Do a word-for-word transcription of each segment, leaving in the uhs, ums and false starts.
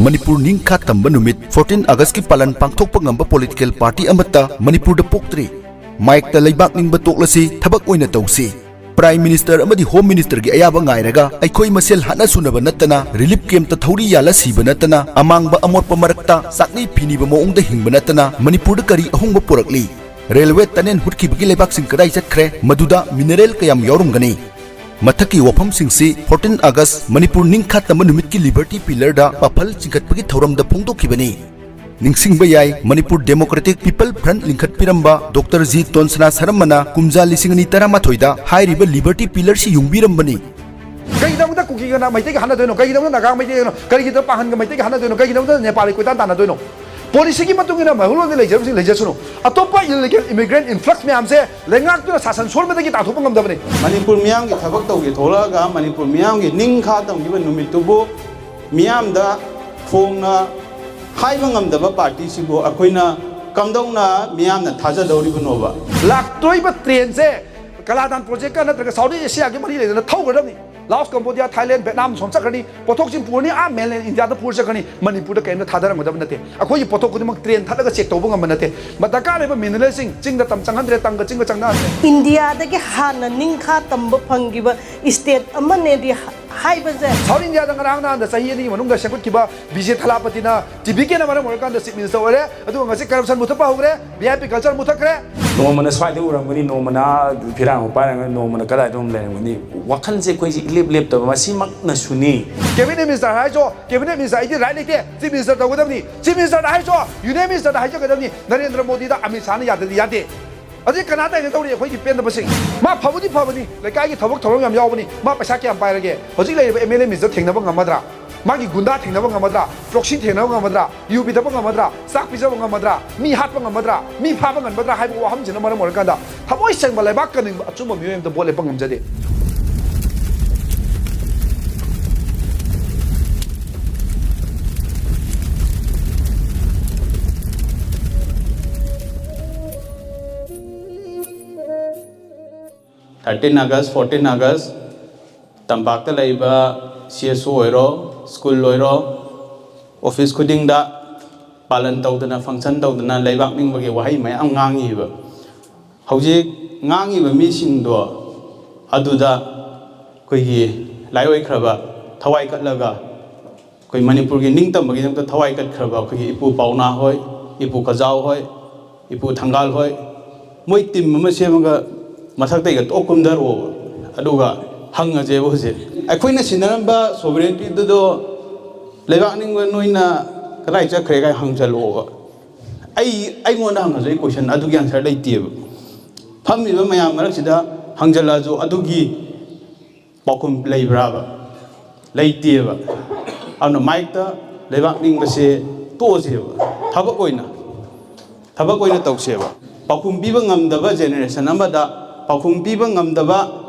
ꯃꯅꯤꯄꯨꯔ ꯅꯤꯡꯈꯥ ꯇꯝꯕ ꯅꯨꯃꯤꯠ, fourteen Augustꯀꯤ ꯄꯥꯂꯟ ꯄꯥꯡꯊꯣꯛꯄ ꯉꯝꯕ political party ꯑꯃꯠꯇ ꯃꯅꯤꯄꯨꯔꯗ ꯄꯣꯛꯇ꯭ꯔꯤ꯫ ꯃꯥꯏꯛꯇ ꯂꯩꯕꯥꯛ ꯅꯤꯡꯕ ꯇꯣꯛꯂꯁꯤ, ꯊꯕꯛ ꯑꯣꯏꯅ ꯇꯧꯁꯤ꯫ Prime Minister ꯑꯃꯗꯤ Home Ministerꯒꯤ ꯑꯌꯥꯕ ꯉꯥꯏꯔꯒ ꯑꯩꯈꯣꯏ ꯃꯁꯦꯜ ꯍꯥꯠꯅ ꯁꯨꯅꯕ ꯅꯠꯇꯅ, relief campꯇ ꯊꯧꯔꯤ ꯌꯥꯜꯂ ꯁꯤꯕ ꯅꯠꯇꯅ, ꯑꯃꯥꯡꯕ ꯑꯃꯣꯠꯄ ꯃꯔꯛꯇ ꯆꯥꯛꯅꯤ ꯐꯤꯅꯤꯕ ꯃꯑꯣꯡꯗ ꯍꯤꯡꯕ ꯅꯠꯇꯅ ꯃꯅꯤꯄꯨꯔꯗ ꯀꯔꯤ ꯑꯍꯣꯡꯕ ꯄꯨꯔꯛꯂꯤ? Railway tunnel ꯍꯨꯠꯈꯤꯕꯒꯤ ꯂꯩꯕꯥꯛꯁꯤꯡ ꯀꯗꯥꯏ ꯆꯠꯈ꯭ꯔꯦ? ꯃꯗꯨꯗ mineral ꯀꯌꯥꯝ ꯌꯥꯎꯔꯝꯒꯅꯤ? ꯃꯊꯛꯀꯤ ꯋꯥꯐꯝꯁꯤꯡꯁꯤ fourteen August ꯃꯅꯤꯄꯨꯔ ꯅꯤꯡꯈꯥ ꯇꯝꯕ ꯅꯨꯃꯤꯠꯀꯤ Liberty Pillarꯗ ꯄꯥꯐꯜ ꯆꯤꯡꯈꯠꯄꯒꯤ ꯊꯧꯔꯝꯗ ꯐꯣꯡꯗꯣꯛꯈꯤꯕꯅꯤ꯫ ꯅꯤꯡꯁꯤꯡꯕ ꯌꯥꯏ, ꯃꯅꯤꯄꯨꯔ Democratic People Front ꯂꯤꯡꯈꯠꯄꯤꯔꯝꯕ ꯗꯣꯛꯇꯔ ꯖꯤ ꯇꯣꯟꯁꯅꯥ ꯁꯔꯃꯅ ꯀꯨꯝꯖꯥ ꯂꯤꯁꯤꯡ ꯑꯅꯤ ꯇꯔꯥꯃꯥꯊꯣꯏꯗ ꯍꯥꯏꯔꯤꯕ Liberty Pillarꯁꯤ ꯌꯨꯡꯕꯤꯔꯝꯕꯅꯤ꯫ ꯀꯩꯒꯤꯗꯃꯛꯇ ꯀꯨꯀꯤꯒꯅ ꯃꯩꯇꯩꯒ ꯍꯥꯠꯅꯗꯣꯏꯅꯣ? ꯀꯩꯒꯤꯗꯃꯛꯇ ꯅꯥꯒꯥ ꯃꯩꯇꯩꯒꯅꯣ? ꯀꯔꯤꯒꯤꯗꯃꯛꯇ ꯄꯥꯡꯒꯟꯒ ꯃꯩꯇꯩꯒ ꯍꯥꯠꯅꯗꯣꯏꯅꯣ? ꯀꯩꯒꯤꯗꯃꯛꯇ ꯅꯦꯄꯥꯂꯤ ꯀꯣꯏꯇꯥꯟ ꯇꯥꯟꯅꯗꯣꯏꯅꯣ? Policyꯒꯤ ꯃꯇꯨꯡ ꯏꯟꯅ ꯃꯩꯍꯧꯔꯣꯟꯗ ꯂꯩꯖꯔꯝꯁꯤꯡ ꯂꯩꯖꯁꯅꯨ꯫ ꯑꯇꯣꯞꯄ illegal immigrant influx ꯃꯌꯥꯝꯁꯦ ꯂꯩꯉꯥꯛꯇꯨꯅ ꯁꯥꯁꯟ ꯁꯣꯟꯕꯗꯒꯤ ꯇꯥꯟꯊꯣꯛꯄ ꯉꯝꯗꯕꯅꯤ꯫ ꯃꯅꯤꯄꯨꯔ ꯃꯤꯌꯥꯝꯒꯤ ꯊꯕꯛ ꯇꯧꯒꯦ ꯊꯣꯛꯂꯛꯑꯒ ꯃꯅꯤꯄꯨꯔ ꯃꯤꯌꯥꯝꯒꯤ ꯅꯤꯡꯈꯥ ꯇꯝꯈꯤꯕ ꯅꯨꯃꯤꯠꯇꯨꯕꯨ ꯃꯤꯌꯥꯝꯗ ꯐꯣꯡꯅ ꯍꯥꯏꯕ ꯉꯝꯗꯕ partyꯁꯤꯕꯨ ꯑꯩꯈꯣꯏꯅ ꯀꯝꯗꯧꯅ ꯃꯤꯌꯥꯝꯅ ꯊꯥꯖꯗꯧꯔꯤꯕꯅꯣꯕ? ꯂꯥꯛꯇꯣꯔꯤꯕ trainꯁꯦ ꯀꯂꯥꯗꯥꯟ projectꯀ ꯅꯠꯇ꯭ꯔꯒ South East Asiaꯒꯤ ꯃꯔꯤ ꯂꯩꯅꯅ ꯊꯧꯒꯗꯕꯅꯤ꯫ Laos, Cambodia, Thailand, Vietnam ꯁꯣꯝ ꯆꯠꯈ꯭ꯔꯅꯤ, ꯄꯣꯠꯊꯣꯛꯁꯤꯡ ꯄꯨꯔꯅꯤ, ꯑꯥ mainland Indiaꯗ ꯄꯨꯔ ꯆꯠꯈ꯭ꯔꯅꯤ꯫ ꯃꯅꯤꯄꯨꯔꯗ ꯀꯔꯤꯝꯇ ꯊꯥꯗꯔꯝꯒꯗꯕ ꯅꯠꯇꯦ꯫ ꯑꯩꯈꯣꯏꯒꯤ ꯄꯣꯠꯊꯣꯛ ꯈꯨꯗꯤꯡꯃꯛ train ꯊꯠꯂꯒ check ꯇꯧꯕ ꯉꯝꯕ ꯅꯠꯇꯦ꯫ ꯃ-, ꯗꯔꯀꯥꯔ ꯂꯩꯕ mineralꯁꯤꯡ ꯆꯤꯡꯗ ꯇꯝ ꯆꯪꯍꯟꯗ꯭ꯔꯦ, ꯇꯝꯒ ꯆꯤꯡꯒ ꯆꯪꯅꯍꯟꯗ꯭ꯔꯦ꯫ ꯏꯟꯗꯤꯌꯥꯗꯒꯤ ꯍꯥꯟꯅ ꯅꯤꯡꯈꯥ ꯇꯝꯕ ꯐꯪꯈꯤꯕ state ꯑꯃꯅꯦꯗꯤ ꯍꯥ-, ꯍꯥꯏꯕꯁꯦ꯫ South Indiaꯗ ꯉꯔꯥꯡ ꯅꯍꯥꯟꯗ ꯆꯍꯤ ꯑꯅꯤꯒꯤ ꯃꯅꯨꯡꯗ ꯁꯦꯝꯒꯠꯈꯤꯕ ꯕꯤ ꯖꯦ ꯊꯂꯥꯄꯇꯤꯅ ꯇꯤ ꯚꯤ ꯀꯦꯅ ꯃꯔꯝ ꯑꯣꯏꯔꯀꯥꯟꯗ chief minister ꯑꯣꯏꯔꯦ, ꯑꯗꯨꯒ ꯉꯁꯤ corruption ꯃꯨꯊꯠꯄ ꯍꯧꯈ꯭ꯔꯦ, ꯚꯤ ꯑꯥꯏ ꯄꯤ culture ꯃꯨꯊꯠꯈ꯭ꯔꯦ꯫ ꯅꯣꯡꯃꯅ ꯁ꯭ꯋꯥꯏꯗ ꯎꯔꯝꯒꯅꯤ, ꯅꯣꯡꯃꯅ ꯐꯤꯔꯥꯡ ꯄꯥꯏꯔꯝꯒꯅꯤ, ꯅꯣꯡꯃꯅ ꯀꯗꯥꯏꯗ ꯑꯃꯨꯛ ꯂꯩꯔꯝꯒꯅꯤ꯫ ꯋꯥꯈꯜꯁꯦ ꯑꯩꯈꯣꯏꯁꯦ ꯏꯂꯦꯞ ꯂꯦꯞꯇꯕ, ꯃꯁꯤꯃꯛꯅꯁꯨꯅꯤ꯫ Cabinet minister ꯍꯥꯏꯔꯁꯨ, cabinet minister ꯑꯩꯗꯤ right ꯂꯩꯇꯦ, chief ministerꯗ ꯇꯧꯒꯗꯕꯅꯤ, chief ministerꯗ ꯍꯥꯏꯔꯁꯨ, union ministerꯗ ꯍꯥꯏꯖꯒꯗꯕꯅꯤ꯫ ꯅꯔꯦꯟꯗ꯭ꯔ ꯃꯣꯗꯤꯗ ꯑꯃꯤꯠ ꯁꯥꯍꯅ ꯌꯥꯗ꯭ꯔꯗꯤ ꯌꯥꯗꯦ꯫ ꯑꯗꯩ ꯀꯅꯥ ꯇꯥꯏꯅ ꯇꯧꯔꯤ ꯑꯩꯈꯣꯏꯒꯤ ꯄꯦꯟꯗꯕꯁꯤꯡ? ꯃꯥ ꯐꯕꯨꯗꯤ ꯐꯕꯅꯤ, ꯂꯩꯀꯥꯏꯒꯤ ꯊꯕꯛ ꯊꯧꯔꯝ ꯌꯥꯝ ꯌꯥꯎꯕꯅꯤ, ꯃꯥ ꯄꯩꯁꯥ ꯀꯌꯥꯝ ꯄꯥꯏꯔꯒꯦ? ꯍꯧꯖꯤꯛ ꯂꯩꯔꯤꯕ ꯑꯦꯝ ꯑꯦꯜ ꯑꯦ minister ꯊꯦꯡꯅꯕ ꯉꯝꯃꯗ꯭ꯔꯥ? ꯃꯥꯒꯤ ꯒꯨꯟꯗꯥ ꯊꯦꯡꯅꯕ ꯉꯝꯃꯗ꯭ꯔꯥ? Proxy ꯊꯦꯡꯅꯕ ꯉꯝꯃꯗ꯭ꯔꯥ? ꯌꯨ ꯄꯤꯊꯛꯄ ꯉꯝꯃꯗ꯭ꯔꯥ? ꯆꯥꯛ ꯄꯤꯖꯕ ꯉꯝꯃꯗ꯭ꯔꯥ? ꯃꯤ ꯍꯥꯠꯄ ꯉꯝꯃꯗ꯭ꯔꯥ? ꯃꯤ ꯐꯥꯕ ꯉꯝꯃꯗ꯭ꯔꯥ ꯍꯥꯏꯕ ꯋꯥꯐꯝꯁꯤꯅ ꯃꯔꯝ ꯑꯣꯏꯔꯀꯥꯟꯗ ꯊꯃꯣꯏ ꯁꯦꯡꯕ ꯂꯩꯕꯥꯛ ꯀꯟꯅꯤꯡꯕ ꯑꯆꯨꯝꯕ ꯃꯤꯑꯣꯏ ꯑꯃꯗ vote ꯂꯦꯞꯄ ꯉꯝꯖꯗꯦ꯫ Thirteen August, fourteen August, ꯇꯝꯄꯥꯛꯇ ꯂꯩꯕ ꯁꯤ ꯑꯦꯁ ꯑꯣ ꯑꯣꯏꯔꯣ, school ꯑꯣꯏꯔꯣ, ꯑꯣꯐꯤꯁ ꯈꯨꯗꯤꯡꯗ ꯄꯥꯂꯟ ꯇꯧꯗꯅ, ꯐꯪꯁꯟ ꯇꯧꯗꯅ ꯂꯩꯕꯥꯛ ꯅꯤꯡꯕꯒꯤ ꯋꯥꯍꯩ ꯃꯌꯥꯝ ꯉꯥꯡꯉꯤꯕ꯫ ꯍꯧꯖꯤꯛ ꯉꯥꯡꯉꯤꯕ ꯃꯤꯁꯤꯡꯗꯣ ꯑꯗꯨꯗ ꯑꯩꯈꯣꯏꯒꯤ ꯂꯥꯏꯑꯣꯏꯈ꯭ꯔꯕ, ꯊꯋꯥꯏ ꯀꯠꯂꯒ ꯑꯩꯈꯣꯏ ꯃꯅꯤꯄꯨꯔꯒꯤ ꯅꯤꯡꯇꯝꯕꯒꯤꯗꯃꯛꯇ ꯊꯋꯥꯏ ꯀꯠꯈ꯭ꯔꯕ ꯑꯩꯈꯣꯏꯒꯤ ꯏꯄꯨ ꯄꯥꯎꯅꯥ ꯍꯣꯏ, ꯏꯄꯨ ꯀꯖꯥꯎ ꯍꯣꯏ, ꯏꯄꯨ ꯊꯪꯒꯥꯜ ꯍꯣꯏ, ꯃꯣꯏ ꯇꯤꯝ ꯑꯃ ꯁꯦꯝꯃꯒ ꯃꯊꯛꯇꯩꯒ ꯇꯣꯛ ꯀꯨꯝꯊꯔꯛꯑꯣꯕ꯫ ꯑꯗꯨꯒ ꯍꯪꯉꯁꯦꯕ ꯍꯧꯖꯤꯛ꯫ ꯑꯩꯈꯣꯏꯅ ꯁꯤꯟꯅꯔꯝꯕ ꯁꯣꯚꯔꯦꯟꯇꯤꯗꯨꯗꯣ ꯂꯩꯕꯥꯛ ꯅꯤꯡꯕ ꯅꯣꯏꯅ ꯀꯗꯥꯏ ꯆꯠꯈ꯭ꯔꯦ ꯀꯥꯏ ꯍꯪꯖꯜꯂꯛꯑꯣꯕ꯫ ꯑꯩ, ꯑꯩꯉꯣꯟꯗ ꯍꯪꯉꯁꯨ ꯑꯩ ꯀꯣꯏꯁꯟ ꯑꯗꯨꯒꯤ ꯑꯟꯁꯔ ꯂꯩꯇꯦꯕ꯫ ꯐꯝꯃꯤꯕ ꯃꯌꯥꯝ ꯃꯔꯛꯁꯤꯗ ꯍꯪꯖꯜꯂꯛꯑꯁꯨ ꯑꯗꯨꯒꯤ ꯄꯥꯎꯈꯨꯝ ꯂꯩꯕ꯭ꯔꯥꯕ? ꯂꯩꯇꯦꯕ꯫ ꯑꯗꯨꯅ ꯃꯥꯏꯛꯇ ꯂꯩꯕꯥꯛ ꯅꯤꯡꯕꯁꯦ ꯇꯣꯛꯑꯁꯦꯕ꯫ ꯊꯕꯛ ꯑꯣꯏꯅ, ꯊꯕꯛ ꯑꯣꯏꯅ ꯇꯧꯁꯦꯕ꯫ ꯄꯥꯎꯈꯨꯝ ꯄꯤꯕ ꯉꯝꯗꯕ ꯖꯦꯅꯦꯔꯦꯁꯟ ꯑꯃꯗ, ꯄꯥꯎꯈꯨꯝ ꯄꯤꯕ ꯉꯝꯗꯕ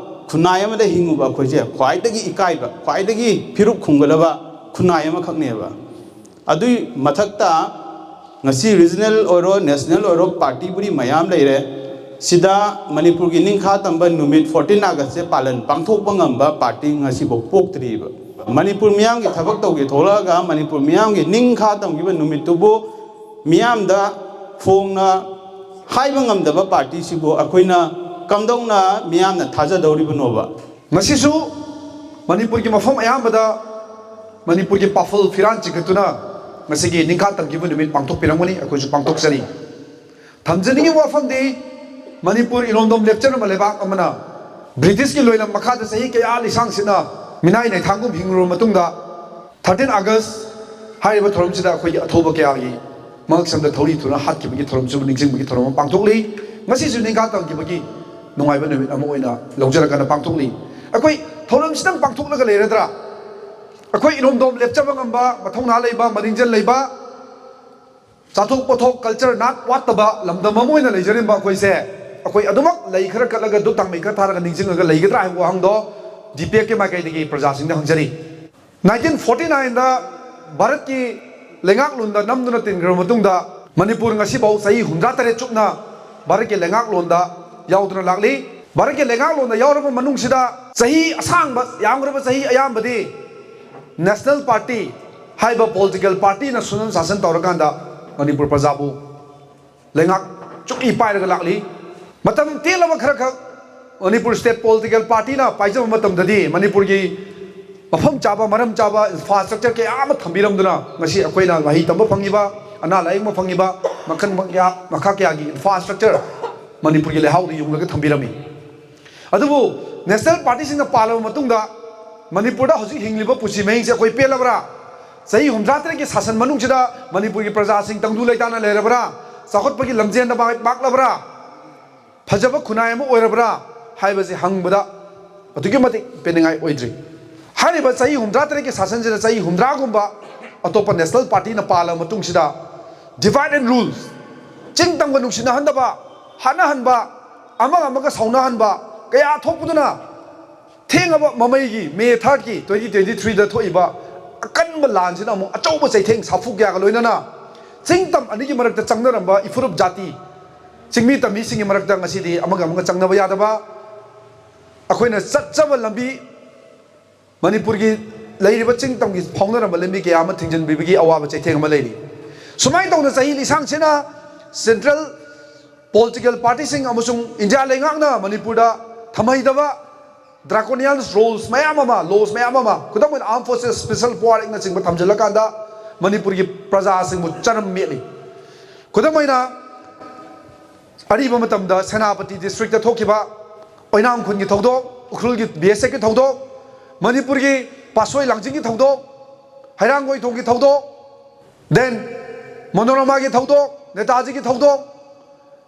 ꯈꯨꯟꯅꯥꯏ ꯑꯃꯗ ꯍꯤꯡꯉꯨꯕ ꯑꯩꯈꯣꯏꯁꯦ ꯈ꯭ꯋꯥꯏꯗꯒꯤ ꯏꯀꯥꯏꯕ, ꯈ꯭ꯋꯥꯏꯗꯒꯤ ꯐꯤꯔꯨꯛ ꯈꯨꯝꯒꯗꯕ ꯈꯨꯟꯅꯥꯏ ꯑꯃꯈꯛꯅꯦꯕ꯫ ꯑꯗꯨꯏ ꯃꯊꯛꯇ ꯉꯁꯤ ꯔꯤꯖꯅꯦꯜ ꯑꯣꯏꯔꯣ, ꯅꯦꯁꯅꯦꯜ ꯑꯣꯏꯔꯣ, ꯄꯥꯔꯇꯤꯕꯨꯗꯤ ꯃꯌꯥꯝ ꯂꯩꯔꯦ꯫ ꯁꯤꯗ ꯃꯅꯤꯄꯨꯔꯒꯤ ꯅꯤꯡꯈꯥ ꯇꯝꯕ ꯅꯨꯃꯤꯠ ꯐꯣꯔꯇꯤꯟ ꯑꯥꯒꯁꯁꯦ ꯄꯥꯂꯟ ꯄꯥꯡꯊꯣꯛꯄ ꯉꯝꯕ ꯄꯥꯔꯇꯤ ꯉꯁꯤꯐꯥꯎ ꯄꯣꯛꯇ꯭ꯔꯤꯕ꯫ ꯃꯅꯤꯄꯨꯔ ꯃꯤꯌꯥꯝꯒꯤ ꯊꯕꯛ ꯇꯧꯒꯦ ꯊꯣꯛꯂꯛꯑꯒ ꯃꯅꯤꯄꯨꯔ ꯃꯤꯌꯥꯝꯒꯤ ꯅꯤꯡꯈꯥ ꯇꯝꯈꯤꯕ ꯅꯨꯃꯤꯠꯇꯨꯕꯨ ꯃꯤꯌꯥꯝꯗ ꯐꯣꯡꯅ ꯍꯥꯏꯕ ꯉꯝꯗꯕ ꯄꯥꯔꯇꯤꯁꯤꯕꯨ ꯑꯩꯈꯣꯏꯅ ꯀꯝꯗꯧꯅ ꯃꯤꯌꯥꯝꯅ ꯊꯥꯖꯗꯧꯔꯤꯕꯅꯣꯕ? ꯉꯁꯤꯁꯨ ꯃꯅꯤꯄꯨꯔꯒꯤ ꯃꯐꯝ ꯑꯌꯥꯝꯕꯗ ꯃꯅꯤꯄꯨꯔꯒꯤ ꯄꯥꯐꯜ ꯐꯤꯔꯥꯟ ꯆꯤꯡꯈꯠꯇꯨꯅ ꯉꯁꯤꯒꯤ ꯅꯤꯡꯈꯥ ꯇꯝꯈꯤꯕ ꯅꯨꯃꯤꯠ ꯄꯥꯡꯊꯣꯛꯄꯤꯔꯝꯒꯅꯤ꯫ ꯑꯩꯈꯣꯏꯁꯨ ꯄꯥꯡꯊꯣꯛꯆꯔꯤ꯫ ꯊꯝꯖꯅꯤꯡꯉꯤꯕ ꯋꯥꯐꯝꯗꯤ, ꯃꯅꯤꯄꯨꯔ ꯏꯔꯣꯝꯗꯣꯝ ꯂꯦꯞꯆꯔꯝꯕ ꯂꯩꯕꯥꯛ ꯑꯃꯅ ꯕ꯭ꯔꯤꯇꯤꯁꯀꯤ ꯂꯣꯏꯂꯝ ꯃꯈꯥꯗ ꯆꯍꯤ ꯀꯌꯥ ꯂꯤꯁꯥꯡ ꯁꯤꯠꯅ ꯃꯤꯅꯥꯏ ꯂꯩꯊꯥꯡꯒꯨꯝ ꯍꯤꯡꯂꯨꯔꯕ ꯃꯇꯨꯡꯗ, ꯊꯥꯔꯇꯤꯟ ꯑꯥꯒꯁ ꯍꯥꯏꯔꯤꯕ ꯊꯧꯔꯝꯁꯤꯗ ꯑꯩꯈꯣꯏꯒꯤ ꯑꯊꯧꯕ ꯀꯌꯥꯒꯤ ꯃꯉꯛꯁꯝꯗ ꯊꯧꯔꯤ ꯊꯨꯅ ꯍꯥꯠꯈꯤꯕꯒꯤ ꯊꯧꯔꯝꯁꯤꯕꯨ ꯅꯤꯡꯁꯤꯡꯕꯒꯤ ꯊꯧꯔꯝ ꯑꯃ ꯄꯥꯡꯊꯣꯛꯂꯤ꯫ ꯉꯁꯤꯁꯨ ꯅꯤꯡꯈꯥ ꯇꯝꯈꯤꯕꯒꯤ ꯅꯨꯡꯉꯥꯏꯕ ꯅꯨꯃꯤꯠ ꯑꯃ ꯑꯣꯏꯅ ꯂꯧꯖꯔꯒꯅ ꯄꯥꯡꯊꯣꯛꯂꯤ꯫ ꯑꯩꯈꯣꯏ ꯊꯧꯔꯝꯁꯤꯗꯪ ꯄꯥꯡꯊꯣꯛꯂꯒ ꯂꯩꯔꯗ꯭ꯔꯥ? ꯑꯩꯈꯣꯏ ꯏꯔꯣꯝꯗꯣꯝ ꯂꯦꯞꯆꯕ ꯉꯝꯕ, ꯃꯊꯧꯅꯥ ꯂꯩꯕ, ꯃꯅꯤꯡꯖꯦꯜ ꯂꯩꯕ, ꯆꯥꯊꯣꯛ ꯄꯣꯊꯣꯛ, ꯀꯜꯆꯔ, ꯅꯥꯠ ꯋꯥꯠꯇꯕ ꯂꯝꯗꯝ ꯑꯃ ꯑꯣꯏꯅ ꯂꯩꯖꯔꯝꯕ ꯑꯩꯈꯣꯏꯁꯦ, ꯑꯩꯈꯣꯏ ꯑꯗꯨꯃꯛ ꯂꯩ ꯈꯔ ꯀꯠꯂꯒ, ꯙꯨꯞ ꯊꯥꯡꯃꯩ ꯈꯔ ꯊꯥꯔꯒ ꯅꯤꯡꯁꯤꯡꯉꯒ ꯂꯩꯒꯗ꯭ꯔꯥ ꯍꯥꯏꯕ ꯋꯥꯍꯪꯗꯣ ꯗꯤ ꯄꯤ ꯑꯦꯐꯀꯤ ꯃꯥꯏꯀꯩꯗꯒꯤ ꯄ꯭ꯔꯖꯥꯁꯤꯡꯗ ꯍꯪꯖꯔꯤ꯫ ꯅꯥꯏꯟꯇꯤꯟ ꯐꯣꯔꯇꯤ ꯅꯥꯏꯟꯗ ꯚꯥꯔꯠꯀꯤ ꯂꯩꯉꯥꯛꯂꯣꯟꯗ ꯅꯝꯗꯨꯅ ꯇꯤꯟꯈ꯭ꯔꯕ ꯃꯇꯨꯡꯗ, ꯃꯅꯤꯄꯨꯔ ꯉꯁꯤꯐꯥꯎ ꯆꯍꯤ ꯍꯨꯝꯗ꯭ꯔꯥ ꯇꯔꯦꯠ ꯆꯨꯞꯅ ꯚꯥꯔꯠꯀꯤ ꯂꯩꯉꯥꯛꯂꯣꯟꯗ ꯌꯥꯎꯗꯨꯅ ꯂꯥꯛꯂꯤ꯫ ꯚꯥꯔꯠꯀꯤ ꯂꯩꯉꯥꯛꯂꯣꯟꯗ ꯌꯥꯎꯔꯕ ꯃꯅꯨꯡꯁꯤꯗ ꯆꯍꯤ ꯑꯁꯥꯡꯕ, ꯌꯥꯝꯈ꯭ꯔꯕ ꯆꯍꯤ ꯑꯌꯥꯝꯕꯗꯤ ꯅꯦꯁꯅꯦꯜ ꯄꯥꯔꯇꯤ, ꯍꯥꯏꯕ ꯄꯣꯂꯤꯇꯤꯀꯦꯜ ꯄꯥꯔꯇꯤꯅ ꯁꯨꯅꯟ ꯁꯥꯁꯟ ꯇꯧꯔꯀꯥꯟꯗ ꯃꯅꯤꯄꯨꯔ ꯄ꯭ꯔꯖꯥꯕꯨ ꯂꯩꯉꯥꯛ ꯆꯨꯞꯏ ꯄꯥꯏꯔꯒ ꯂꯥꯛꯂꯤ꯫ ꯃꯇꯝ ꯇꯦꯜꯂꯕ ꯈꯔꯈꯛ ꯃꯅꯤꯄꯨꯔ ꯁ꯭ꯇꯦꯠ ꯄꯣꯂꯤꯇꯤꯀꯦꯜ ꯄꯥꯔꯇꯤꯅ ꯄꯥꯏꯖꯕ ꯃꯇꯝꯗꯗꯤ ꯃꯅꯤꯄꯨꯔꯒꯤ ꯃꯐꯝ ꯆꯥꯕ, ꯃꯔꯝ ꯆꯥꯕ ꯏꯟꯐ꯭ꯔꯥꯁ꯭ꯇ꯭ꯔꯛꯆꯔ ꯀꯌꯥ ꯑꯃ ꯊꯝꯕꯤꯔꯝꯗꯨꯅ ꯉꯁꯤ ꯑꯩꯈꯣꯏꯅ ꯃꯍꯩ ꯇꯝꯕ ꯐꯪꯉꯤꯕ, ꯑꯅꯥ ꯂꯥꯌꯦꯡꯕ ꯐꯪꯉꯤꯕ, ꯃꯈꯜ ꯃꯈꯥ, ꯃꯈꯥ ꯀꯌꯥꯒꯤ ꯏꯟꯐ꯭ꯔꯥꯁ꯭ꯇ꯭ꯔꯛꯆꯔ ꯃꯅꯤꯄꯨꯔꯒꯤ ꯂꯩꯍꯥꯎꯗ ꯌꯨꯡꯂꯒ ꯊꯝꯕꯤꯔꯝꯃꯤ꯫ ꯑꯗꯨꯕꯨ ꯅꯦꯁꯅꯦꯜ ꯄꯥꯔꯇꯤꯁꯤꯡꯅ ꯄꯥꯜꯂꯕ ꯃꯇꯨꯡꯗ ꯃꯅꯤꯄꯨꯔꯗ ꯍꯧꯖꯤꯛ ꯍꯤꯡꯂꯤꯕ ꯄꯨꯟꯁꯤ ꯃꯍꯤꯡꯁꯦ ꯑꯩꯈꯣꯏ ꯄꯦꯜꯂꯕ꯭ꯔꯥ? ꯆꯍꯤ ꯍꯨꯝꯗ꯭ꯔꯥ ꯇꯔꯦꯠꯀꯤ ꯁꯥꯁꯟ ꯃꯅꯨꯡꯁꯤꯗ ꯃꯅꯤꯄꯨꯔꯒꯤ ꯄ꯭ꯔꯖꯥꯁꯤꯡ ꯇꯪꯗꯨ ꯂꯩꯇꯥꯅ ꯂꯩꯔꯕ꯭ꯔꯥ? ꯆꯥꯎꯈꯠꯄꯒꯤ ꯂꯝꯖꯦꯟꯗ ꯃꯥꯏ ꯄꯥꯛꯂꯕ꯭ꯔꯥ? ꯐꯖꯕ ꯈꯨꯟꯅꯥꯏ ꯑꯃ ꯑꯣꯏꯔꯕ꯭ꯔꯥ ꯍꯥꯏꯕꯁꯤ ꯍꯪꯕꯗ ꯑꯗꯨꯛꯀꯤ ꯃꯇꯤꯛ ꯄꯦꯟꯅꯤꯡꯉꯥꯏ ꯑꯣꯏꯗ꯭ꯔꯤ꯫ ꯍꯥꯏꯔꯤꯕ ꯆꯍꯤ ꯍꯨꯝꯗ꯭ꯔꯥ ꯇꯔꯦꯠꯀꯤ ꯁꯥꯁꯟꯁꯤꯗ ꯆꯍꯤ ꯍꯨꯝꯗ꯭ꯔꯥꯒꯨꯝꯕ ꯑꯇꯣꯞꯄ ꯅꯦꯁꯅꯦꯜ ꯄꯥꯔꯇꯤꯅ ꯄꯥꯜꯂꯕ ꯃꯇꯨꯡꯁꯤꯗ divide and rule, ꯆꯤꯡ ꯇꯝꯒ ꯅꯨꯡꯁꯤꯅꯍꯟꯗꯕ, ꯍꯥꯠꯅꯍꯟꯕ, ꯑꯃꯒ ꯑꯃꯒ ꯁꯥꯎꯅꯍꯟꯕ ꯀꯌꯥ ꯊꯣꯛꯄꯗꯨꯅ ꯊꯦꯡꯉꯕ ꯃꯃꯩꯒꯤ ꯃꯦ ꯊꯥꯔꯠꯀꯤ ꯇ꯭ꯋꯦꯟꯇꯤ ꯇ꯭ꯋꯦꯟꯇꯤ ꯊ꯭ꯔꯤꯗ ꯊꯣꯛꯏꯕ ꯑꯀꯟꯕ ꯂꯥꯟꯁꯤꯅ ꯑꯃꯨꯛ ꯑꯆꯧꯕ ꯆꯩꯊꯦꯡ ꯁꯥꯐꯨ ꯀꯌꯥꯒ ꯂꯣꯏꯅꯅ ꯆꯤꯡ ꯇꯝ ꯑꯅꯤꯒꯤ ꯃꯔꯛꯇ ꯆꯪꯅꯔꯝꯕ ꯏꯐꯨꯔꯨꯞ ꯖꯥꯇꯤ, ꯆꯤꯡꯃꯤ ꯇꯝꯃꯤꯁꯤꯡꯒꯤ ꯃꯔꯛꯇ ꯉꯁꯤꯗꯤ ꯑꯃꯒ ꯑꯃꯒ ꯆꯪꯅꯕ ꯌꯥꯗꯕ, ꯑꯩꯈꯣꯏꯅ ꯆꯠꯆꯕ ꯂꯝꯕꯤ, ꯃꯅꯤꯄꯨꯔꯒꯤ ꯂꯩꯔꯤꯕ ꯆꯤꯡ ꯇꯝꯒꯤ ꯐꯥꯎꯅꯔꯝꯕ ꯂꯝꯕꯤ ꯀꯌꯥ ꯑꯃ ꯊꯤꯡꯖꯤꯟꯕꯤꯕꯒꯤ ꯑꯋꯥꯕ ꯆꯩꯊꯦꯡ ꯑꯃ ꯂꯩꯔꯤ꯫ ꯁꯨꯃꯥꯏꯅ ꯇꯧꯅ ꯆꯍꯤ ꯂꯤꯁꯥꯡꯁꯤꯅ ꯁꯦꯟꯇ꯭ꯔꯦꯜ ꯄꯣꯂꯤꯇꯤꯀꯦꯜ ꯄꯥꯔꯇꯤꯁꯤꯡ ꯑꯃꯁꯨꯡ ꯏꯟꯗꯤꯌꯥ ꯂꯩꯉꯥꯛꯅ ꯃꯅꯤꯄꯨꯔꯗ ꯊꯝꯍꯩꯗꯕ draconian rules ꯃꯌꯥꯝ ꯑꯃ, laws ꯃꯌꯥꯝ ꯑꯃ, ꯈꯨꯗꯝ ꯑꯣꯏꯅ Armed Forces Special Power Actꯅꯆꯤꯡꯕ ꯊꯝꯖꯤꯜꯂꯀꯥꯟꯗ ꯃꯅꯤꯄꯨꯔꯒꯤ ꯄ꯭ꯔꯖꯥꯁꯤꯡꯕꯨ ꯆꯔꯝ ꯃꯦꯠꯂꯤ꯫ ꯈꯨꯗꯝ ꯑꯣꯏꯅ, ꯑꯔꯤꯕ ꯃꯇꯝꯗ ꯁꯦꯅꯥꯄꯇꯤ ꯗꯤꯁꯇ꯭ꯔꯤꯛꯇ ꯊꯣꯛꯈꯤꯕ ꯑꯣꯏꯅꯥꯝ ꯈꯨꯟꯒꯤ ꯊꯧꯗꯣꯛ, ꯎꯈ꯭ꯔꯨꯜꯒꯤ ꯕꯤ ꯑꯦꯁ ꯑꯦꯐꯀꯤ ꯊꯧꯗꯣꯛ, ꯃꯅꯤꯄꯨꯔꯒꯤ ꯄꯥꯠꯁꯣꯏ ꯂꯥꯡꯖꯤꯡꯒꯤ ꯊꯧꯗꯣꯛ, ꯍꯩꯔꯥꯡꯒꯣꯏꯊꯣꯡꯒꯤ ꯊꯧꯗꯣꯛ, then ꯃꯣꯅꯣꯔꯃꯥꯒꯤ ꯊꯧꯗꯣꯛ, ꯅꯦꯇꯥꯖꯤꯒꯤ ꯊꯧꯗꯣꯛ,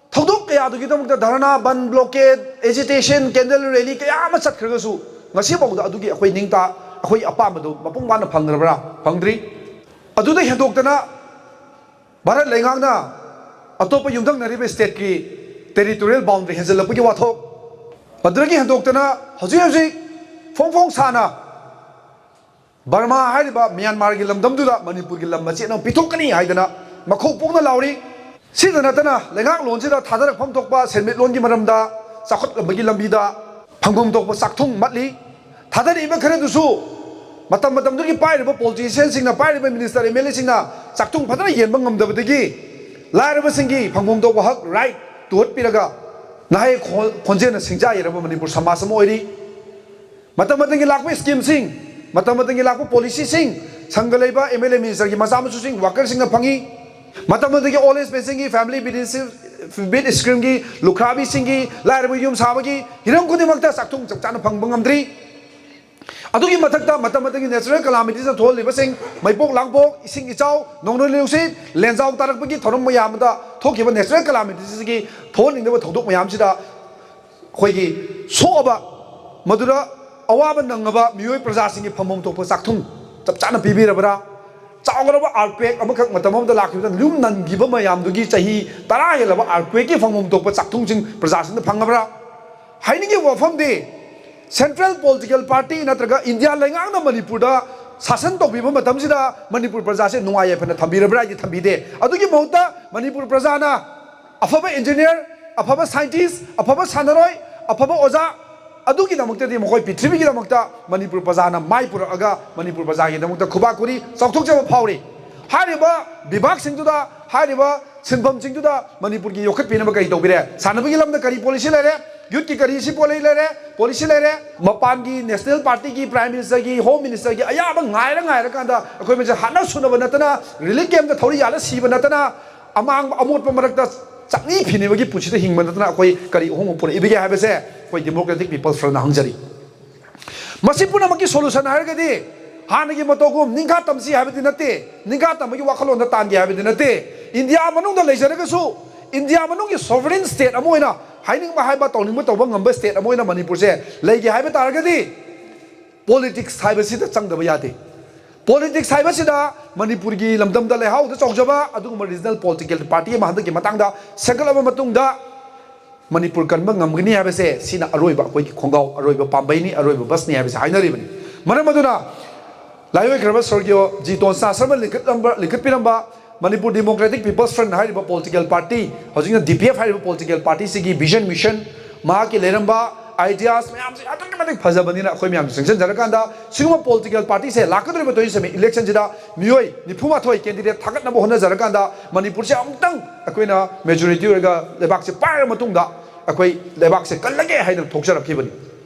ꯊꯧꯗꯣꯛ ꯀꯌꯥꯗꯨꯒꯤꯗꯃꯛꯇ ꯙꯔꯅꯥ, ꯕꯟ, ꯕ꯭ꯂꯣꯀꯦꯗ, ꯑꯦꯖꯤꯇꯦꯁꯟ, ꯀꯦꯟꯗꯜ ꯔꯦꯂꯤ ꯀꯌꯥ ꯑꯃ ꯆꯠꯈ꯭ꯔꯒꯁꯨ ꯉꯁꯤꯐꯥꯎꯗ ꯑꯗꯨꯒꯤ ꯑꯩꯈꯣꯏ ꯅꯤꯡꯇꯥ, ꯑꯩꯈꯣꯏ ꯑꯄꯥꯝꯕꯗꯨ ꯃꯄꯨꯡ ꯐꯥꯅ ꯐꯪꯈ꯭ꯔꯕ꯭ꯔꯥ? ꯐꯪꯗ꯭ꯔꯤ꯫ ꯑꯗꯨꯗ ꯍꯦꯟꯗꯣꯛꯇꯅ ꯚꯥꯔꯠ ꯂꯩꯉꯥꯛꯅ ꯑꯇꯣꯞꯄ ꯌꯨꯝꯊꯪꯅꯔꯤꯕ ꯁ꯭ꯇꯦꯠꯀꯤ ꯇꯦꯔꯤꯇꯣꯔꯤꯌꯦꯜ ꯕꯥꯎꯟꯗꯔꯤ ꯍꯦꯟꯖꯜꯂꯛꯄꯒꯤ ꯋꯥꯊꯣꯛ, ꯑꯗꯨꯗꯒꯤ ꯍꯦꯟꯗꯣꯛꯇꯅ ꯍꯧꯖꯤꯛ ꯍꯧꯖꯤꯛ ꯐꯣꯡ ꯐꯣꯡ ꯁꯥꯅ ꯕꯔꯃꯥ ꯍꯥꯏꯔꯤꯕ ꯃ꯭ꯌꯥꯟꯃꯥꯔꯒꯤ ꯂꯝꯗꯝꯗꯨꯗ ꯃꯅꯤꯄꯨꯔꯒꯤ ꯂꯝ ꯃꯆꯦꯠ ꯑꯃ ꯄꯤꯊꯣꯛꯀꯅꯤ ꯍꯥꯏꯗꯅ ꯃꯈꯣꯛ ꯄꯣꯛꯅ ꯂꯥꯎꯔꯤ꯫ ꯁꯤꯗ ꯅꯠꯇꯅ ꯂꯩꯉꯥꯛꯂꯣꯟꯁꯤꯗ ꯊꯥꯗꯔꯛꯐꯝ ꯊꯣꯛꯄ ꯁꯦꯟꯃꯤꯠꯂꯣꯟꯒꯤ ꯃꯔꯝꯗ, ꯆꯥꯎꯈꯠꯂꯝꯕꯒꯤ ꯂꯝꯕꯤꯗ ꯐꯪꯐꯝ ꯊꯣꯛꯄ ꯆꯥꯛꯊꯨꯡ ꯃꯠꯂꯤ꯫ ꯊꯥꯗꯔꯛꯏꯕ ꯈꯔꯗꯨꯁꯨ ꯃꯇꯝ ꯃꯇꯝꯗꯨꯒꯤ ꯄꯥꯏꯔꯤꯕ ꯄꯣꯂꯤꯇꯤꯁꯤꯌꯥꯟꯁꯤꯡꯅ, ꯄꯥꯏꯔꯤꯕ ꯃꯤꯅꯤꯁꯇꯔ, ꯑꯦꯝ ꯑꯦꯜ ꯑꯦꯁꯤꯡꯅ ꯆꯥꯛꯊꯨꯡ ꯐꯖꯅ ꯌꯦꯟꯕ ꯉꯝꯗꯕꯗꯒꯤ ꯂꯥꯏꯔꯕꯁꯤꯡꯒꯤ ꯐꯪꯐꯝ ꯊꯣꯛꯄ ꯍꯛ, ꯔꯥꯏꯠ ꯇꯨꯍꯠꯄꯤꯔꯒ ꯅꯍꯥꯛꯀꯤ ꯈꯣ-, ꯈꯣꯟꯖꯦꯜꯅ ꯁꯤꯡꯖꯥ ꯌꯩꯔꯕ ꯃꯅꯤꯄꯨꯔ ꯁꯃꯥꯖ ꯑꯃ ꯑꯣꯏꯔꯤ꯫ ꯃꯇꯝ ꯃꯇꯝꯒꯤ ꯂꯥꯛꯄ ꯁ꯭ꯀꯤꯝꯁꯤꯡ, ꯃꯇꯝ ꯃꯇꯝꯒꯤ ꯂꯥꯛꯄ ꯄꯣꯂꯤꯁꯤꯁꯤꯡ, ꯁꯪꯒ ꯂꯩꯕ ꯑꯦꯝ ꯑꯦꯜ ꯑꯦ ꯃꯤꯅꯤꯁꯇꯔꯒꯤ ꯃꯆꯥ ꯃꯁꯨꯁꯤꯡ, ꯋꯥꯀꯔꯁꯤꯡꯅ ꯐꯪꯉꯤ꯫ ꯃꯇꯝ ꯃꯇꯝꯒꯤ ꯑꯣꯜ ꯑꯦꯖ ꯄꯦꯟꯁꯤꯟꯒꯤ, ꯐꯦꯃꯤꯂꯤ ꯕꯤꯠ ꯁ꯭ꯀꯤꯝꯒꯤ, ꯂꯨꯈ꯭ꯔꯥꯕꯤꯁꯤꯡꯒꯤ, ꯂꯥꯏꯔꯕ ꯌꯨꯝ ꯁꯥꯕꯒꯤ ꯍꯤꯔꯝ ꯈꯨꯗꯤꯡꯃꯛꯇ ꯆꯥꯛꯊꯨꯡ ꯆꯞ ꯆꯥꯅ ꯐꯪꯕ ꯉꯝꯗ꯭ꯔꯤ꯫ ꯑꯗꯨꯒꯤ ꯃꯊꯛꯇ ꯃꯇꯝ ꯃꯇꯝꯒꯤ ꯅꯦꯆꯔꯦꯜ ꯀꯂꯥꯃꯤꯇꯤꯁꯅ ꯊꯣꯛꯍꯜꯂꯤꯕꯁꯤꯡ, ꯃꯩꯄꯣꯛ ꯂꯥꯡꯄꯣꯛ, ꯏꯁꯤꯡ ꯏꯆꯥꯎ, ꯅꯣꯡꯂꯩ ꯅꯨꯡꯁꯤꯠ, ꯂꯦꯟꯖꯥꯎ ꯇꯥꯔꯛꯄꯒꯤ ꯊꯧꯔꯝ ꯃꯌꯥꯝꯗ ꯊꯣꯛꯈꯤꯕ ꯅꯦꯆꯔꯦꯜ ꯀꯂꯥꯃꯤꯇꯤꯁꯤꯒꯤ ꯊꯣꯛꯍꯟꯅꯤꯡꯗꯕ ꯊꯧꯗꯣꯛ ꯃꯌꯥꯝꯁꯤꯗ ꯑꯩꯈꯣꯏꯒꯤ ꯁꯣꯛꯑꯕ, ꯃꯗꯨꯗ ꯑꯋꯥꯕ ꯅꯪꯉꯕ ꯃꯤꯑꯣꯏ ꯄ꯭ꯔꯖꯥꯁꯤꯡꯒꯤ ꯐꯝꯐꯝ ꯊꯣꯛꯄ ꯆꯥꯛꯊꯨꯡ ꯆꯞ ꯆꯥꯅ ꯄꯤꯕꯤꯔꯕ꯭ꯔꯥ? ꯆꯥꯎꯈ꯭ꯔꯕ ꯑꯥꯔꯠꯀ꯭ꯋꯦꯛ ꯑꯃꯈꯛ ꯃꯇꯝ ꯑꯃꯗ ꯂꯥꯛꯈꯤꯕꯗ ꯌꯨꯝ ꯅꯟꯈꯤꯕ ꯃꯌꯥꯝꯗꯨꯒꯤ ꯆꯍꯤ ꯇꯔꯥ ꯍꯦꯜꯂꯕ ꯑꯥꯔꯠꯀ꯭ꯋꯦꯛꯀꯤ ꯐꯪꯐꯝ ꯊꯣꯛꯄ ꯆꯥꯛꯊꯨꯡꯁꯤꯡ ꯄ꯭ꯔꯖꯥꯁꯤꯡꯗ ꯐꯪꯉꯕ꯭ꯔꯥ? ꯍꯥꯏꯅꯤꯡꯉꯤꯕ ꯋꯥꯐꯝꯗꯤ, ꯁꯦꯟꯇ꯭ꯔꯦꯜ ꯄꯣꯂꯤꯇꯤꯀꯦꯜ ꯄꯥꯔꯇꯤ ꯅꯠꯇ꯭ꯔꯒ ꯏꯟꯗꯤꯌꯥ ꯂꯩꯉꯥꯛꯅ ꯃꯅꯤꯄꯨꯔꯗ ꯁꯥꯁꯟ ꯇꯧꯕꯤꯕ ꯃꯇꯝꯁꯤꯗ ꯃꯅꯤꯄꯨꯔ ꯄ꯭ꯔꯖꯥꯁꯦ ꯅꯨꯡꯉꯥꯏ ꯌꯥꯏꯐꯅ ꯊꯝꯕꯤꯔꯕ꯭ꯔꯥ ꯍꯥꯏꯗꯤ ꯊꯝꯕꯤꯗꯦ꯫ ꯑꯗꯨꯒꯤ ꯃꯍꯨꯠꯇ ꯃꯅꯤꯄꯨꯔ ꯄ꯭ꯔꯖꯥꯅ ꯑꯐꯕ ꯏꯟꯖꯤꯅꯤꯌꯔ, ꯑꯐꯕ ꯁꯥꯏꯟꯇꯤꯁ, ꯑꯐꯕ ꯁꯥꯟꯅꯔꯣꯏ, ꯑꯐꯕ ꯑꯣꯖꯥ, ꯑꯗꯨꯒꯤꯗꯃꯛꯇꯗꯤ ꯃꯈꯣꯏ ꯄ꯭ꯔꯤꯊꯤꯕꯤꯒꯤꯗꯃꯛꯇ ꯃꯅꯤꯄꯨꯔ ꯄ꯭ꯔꯖꯥꯅ ꯃꯥꯏ ꯄꯨꯔꯛꯑꯒ ꯃꯅꯤꯄꯨꯔ ꯄ꯭ꯔꯖꯥꯒꯤꯗꯃꯛꯇ ꯈꯨꯕꯥꯛ ꯈꯨꯔꯤ ꯆꯥꯎꯊꯣꯛꯆꯕ ꯐꯥꯎꯔꯤ꯫ ꯍꯥꯏꯔꯤꯕ ꯕꯤꯚꯥꯒꯁꯤꯡꯗꯨꯗ, ꯍꯥꯏꯔꯤꯕ ꯁꯤꯟꯐꯝꯁꯤꯡꯗꯨꯗ ꯃꯅꯤꯄꯨꯔꯒꯤ ꯌꯣꯛꯈꯠꯄꯤꯅꯕ ꯀꯔꯤ ꯇꯧꯕꯤꯔꯦ? ꯁꯥꯟꯅꯕꯒꯤ ꯂꯝꯗ ꯀꯔꯤ ꯄꯣꯂꯤꯁꯤ ꯂꯩꯔꯦ? ꯌꯨꯠꯀꯤ ꯀꯔꯤ ꯁꯤ ꯄꯣꯂꯤ ꯂꯩꯔꯦ, ꯄꯣꯂꯤꯁꯤ ꯂꯩꯔꯦ? ꯃꯄꯥꯟꯒꯤ ꯅꯦꯁꯅꯦꯜ ꯄꯥꯔꯇꯤꯒꯤ, ꯄ꯭ꯔꯥꯏꯝ ꯃꯤꯅꯤꯁꯇꯔꯒꯤ, ꯍꯣꯝ ꯃꯤꯅꯤꯁꯇꯔꯒꯤ ꯑꯌꯥꯕ ꯉꯥꯏꯔ ꯉꯥꯏꯔꯀꯥꯟꯗ ꯑꯩꯈꯣꯏ ꯃꯁꯦ ꯍꯥꯠꯅ ꯁꯨꯅꯕ ꯅꯠꯇꯅ, ꯔꯤꯂꯤꯐ ꯀꯦꯝꯞꯇ ꯊꯧꯔꯤ ꯌꯥꯜꯂ ꯁꯤꯕ ꯅꯠꯇꯅ, ꯑꯃꯥꯡꯕ ꯑꯃꯣꯠꯄ ꯃꯔꯛꯇ ꯆꯥꯛꯅꯤ ꯐꯤꯅꯤꯕꯒꯤ ꯄꯨꯟꯁꯤꯗ ꯍꯤꯡꯕ ꯅꯠꯇꯅ ꯑꯩꯈꯣꯏ ꯀꯔꯤ ꯑꯍꯣꯡꯕ ꯄꯨꯔꯛꯏꯕꯒꯦ ꯍꯥꯏꯕꯁꯦ ꯑꯩꯈꯣꯏ ꯗꯦꯃꯣꯀ꯭ꯔꯦꯇꯤꯛ ꯄꯤꯄꯜꯁ ꯐ꯭ꯔꯟꯠꯅ ꯍꯪꯖꯔꯤ꯫ ꯃꯁꯤ ꯄꯨꯝꯅꯃꯛꯀꯤ ꯁꯣꯂꯨꯁꯟ ꯍꯥꯏꯔꯒꯗꯤ ꯍꯥꯟꯅꯒꯤ ꯃꯇꯧꯒꯨꯝ ꯅꯤꯡꯈꯥ ꯇꯝꯁꯤ ꯍꯥꯏꯕꯗꯤ ꯅꯠꯇꯦ, ꯅꯤꯡꯈꯥ ꯇꯝꯕꯒꯤ ꯋꯥꯈꯜꯂꯣꯟꯗ ꯇꯥꯟꯒꯦ ꯍꯥꯏꯕꯗꯤ ꯅꯠꯇꯦ꯫ ꯏꯟꯗꯤꯌꯥ ꯃꯅꯨꯡꯗ ꯂꯩꯖꯔꯒꯁꯨ, ꯏꯟꯗꯤꯌꯥ ꯃꯅꯨꯡꯒꯤ ꯁꯣꯚꯔꯤꯟ ꯁ꯭ꯇꯦꯠ ꯑꯃ ꯑꯣꯏꯅ, ꯍꯥꯏꯅꯤꯡꯕ ꯍꯥꯏꯕ, ꯇꯧꯅꯤꯡꯕ ꯇꯧꯕ ꯉꯝꯕ ꯁ꯭ꯇꯦꯠ ꯑꯃ ꯑꯣꯏꯅ ꯃꯅꯤꯄꯨꯔꯁꯦ ꯂꯩꯒꯦ ꯍꯥꯏꯕ ꯇꯥꯔꯒꯗꯤ ꯄꯣꯂꯤꯇꯤꯛꯁ ꯍꯥꯏꯕꯁꯤꯗ ꯆꯪꯗꯕ ꯌꯥꯗꯦ꯫ ꯄꯣꯂꯤꯇꯤꯛꯁ ꯍꯥꯏꯕꯁꯤꯗ ꯃꯅꯤꯄꯨꯔꯒꯤ ꯂꯝꯗꯝꯗ ꯂꯩꯍꯥꯎꯗ ꯆꯥꯎꯖꯕ ꯑꯗꯨꯒꯨꯝꯕ ꯔꯤꯖꯅꯦꯜ ꯄꯣꯂꯤꯇꯤꯀꯦꯜ ꯄꯥꯔꯇꯤ ꯑꯃ ꯍꯟꯗꯛꯀꯤ ꯃꯇꯥꯡꯗ ꯁꯦꯝꯒꯠꯂꯕ ꯃꯇꯨꯡꯗ ꯃꯅꯤꯄꯨꯔ ꯀꯟꯕ ꯉꯝꯒꯅꯤ ꯍꯥꯏꯕꯁꯦ, ꯁꯤꯅ ꯑꯔꯣꯏꯕ ꯑꯩꯈꯣꯏꯒꯤ ꯈꯣꯡꯒꯥꯎ, ꯑꯔꯣꯏꯕ ꯄꯥꯝꯕꯩꯅꯤ, ꯑꯔꯣꯏꯕ ꯕꯁꯅꯤ ꯍꯥꯏꯕꯁꯦ ꯍꯥꯏꯅꯔꯤꯕꯅꯤ꯫ ꯃꯔꯝ ꯑꯗꯨꯅ ꯂꯥꯏꯑꯣꯏꯈ꯭ꯔꯕ ꯁ꯭ꯋꯔꯒꯤꯌꯣ ꯖꯤ ꯇꯣꯟꯁꯅꯥ ꯁꯔꯃ ꯂꯤꯡꯈꯠꯂꯝꯕ, ꯂꯤꯡꯈꯠꯄꯤꯔꯝꯕ ꯃꯅꯤꯄꯨꯔ ꯗꯦꯃꯣꯀ꯭ꯔꯦꯇꯤꯛ ꯄꯤꯄꯜꯁ ꯐ꯭ꯔꯟꯠ ꯍꯥꯏꯔꯤꯕ ꯄꯣꯂꯤꯇꯤꯀꯦꯜ ꯄꯥꯔꯇꯤ, ꯍꯧꯖꯤꯛꯅ ꯗꯤ ꯄꯤ ꯑꯦꯐ ꯍꯥꯏꯔꯤꯕ ꯄꯣꯂꯤꯇꯤꯀꯦꯜ ꯄꯥꯔꯇꯤꯁꯤꯒꯤ ꯚꯤꯖꯟ, ꯃꯤꯁꯟ, ꯃꯍꯥꯛꯀꯤ ꯂꯩꯔꯝꯕ ꯑꯥꯏꯗꯤꯌꯥꯁ ꯃꯌꯥꯝꯁꯦ ꯑꯗꯨꯛꯀꯤ ꯃꯇꯤꯛ ꯐꯖꯕꯅꯤꯅ, ꯑꯩꯈꯣꯏ ꯃꯌꯥꯝꯁꯨ ꯆꯪꯁꯤꯟꯖꯔꯀꯥꯟꯗ ꯁꯤꯒꯨꯝꯕ ꯄꯣꯂꯤꯇꯤꯀꯦꯜ ꯄꯥꯔꯇꯤꯁꯦ ꯂꯥꯛꯀꯗꯧꯔꯤꯕ ꯇ꯭ꯋꯦꯟꯇꯤ ꯁꯚꯦꯟ ꯏꯂꯦꯛꯁꯟꯁꯤꯗ ꯃꯤꯑꯣꯏ ꯅꯤꯐꯨ ꯃꯥꯊꯣꯏ ꯀꯦꯟꯗꯤꯗꯦꯠ ꯊꯥꯒꯠꯅꯕ ꯍꯣꯠꯅꯖꯔꯀꯥꯟꯗ ꯃꯅꯤꯄꯨꯔꯁꯦ ꯑꯃꯨꯛꯇꯪ ꯑꯩꯈꯣꯏꯅ ꯃꯦꯖꯣꯔꯤꯇꯤ ꯑꯣꯏꯔꯒ ꯂꯩꯕꯥꯛꯁꯦ ꯄꯥꯏꯔ ꯃꯇꯨꯡꯗ ꯑꯩꯈꯣꯏ ꯂꯩꯕꯥꯛꯁꯦ ꯀꯜꯂꯒꯦ ꯍꯥꯏꯗꯅ ꯊꯣꯛꯆꯔꯛꯈꯤꯕꯅꯤ꯫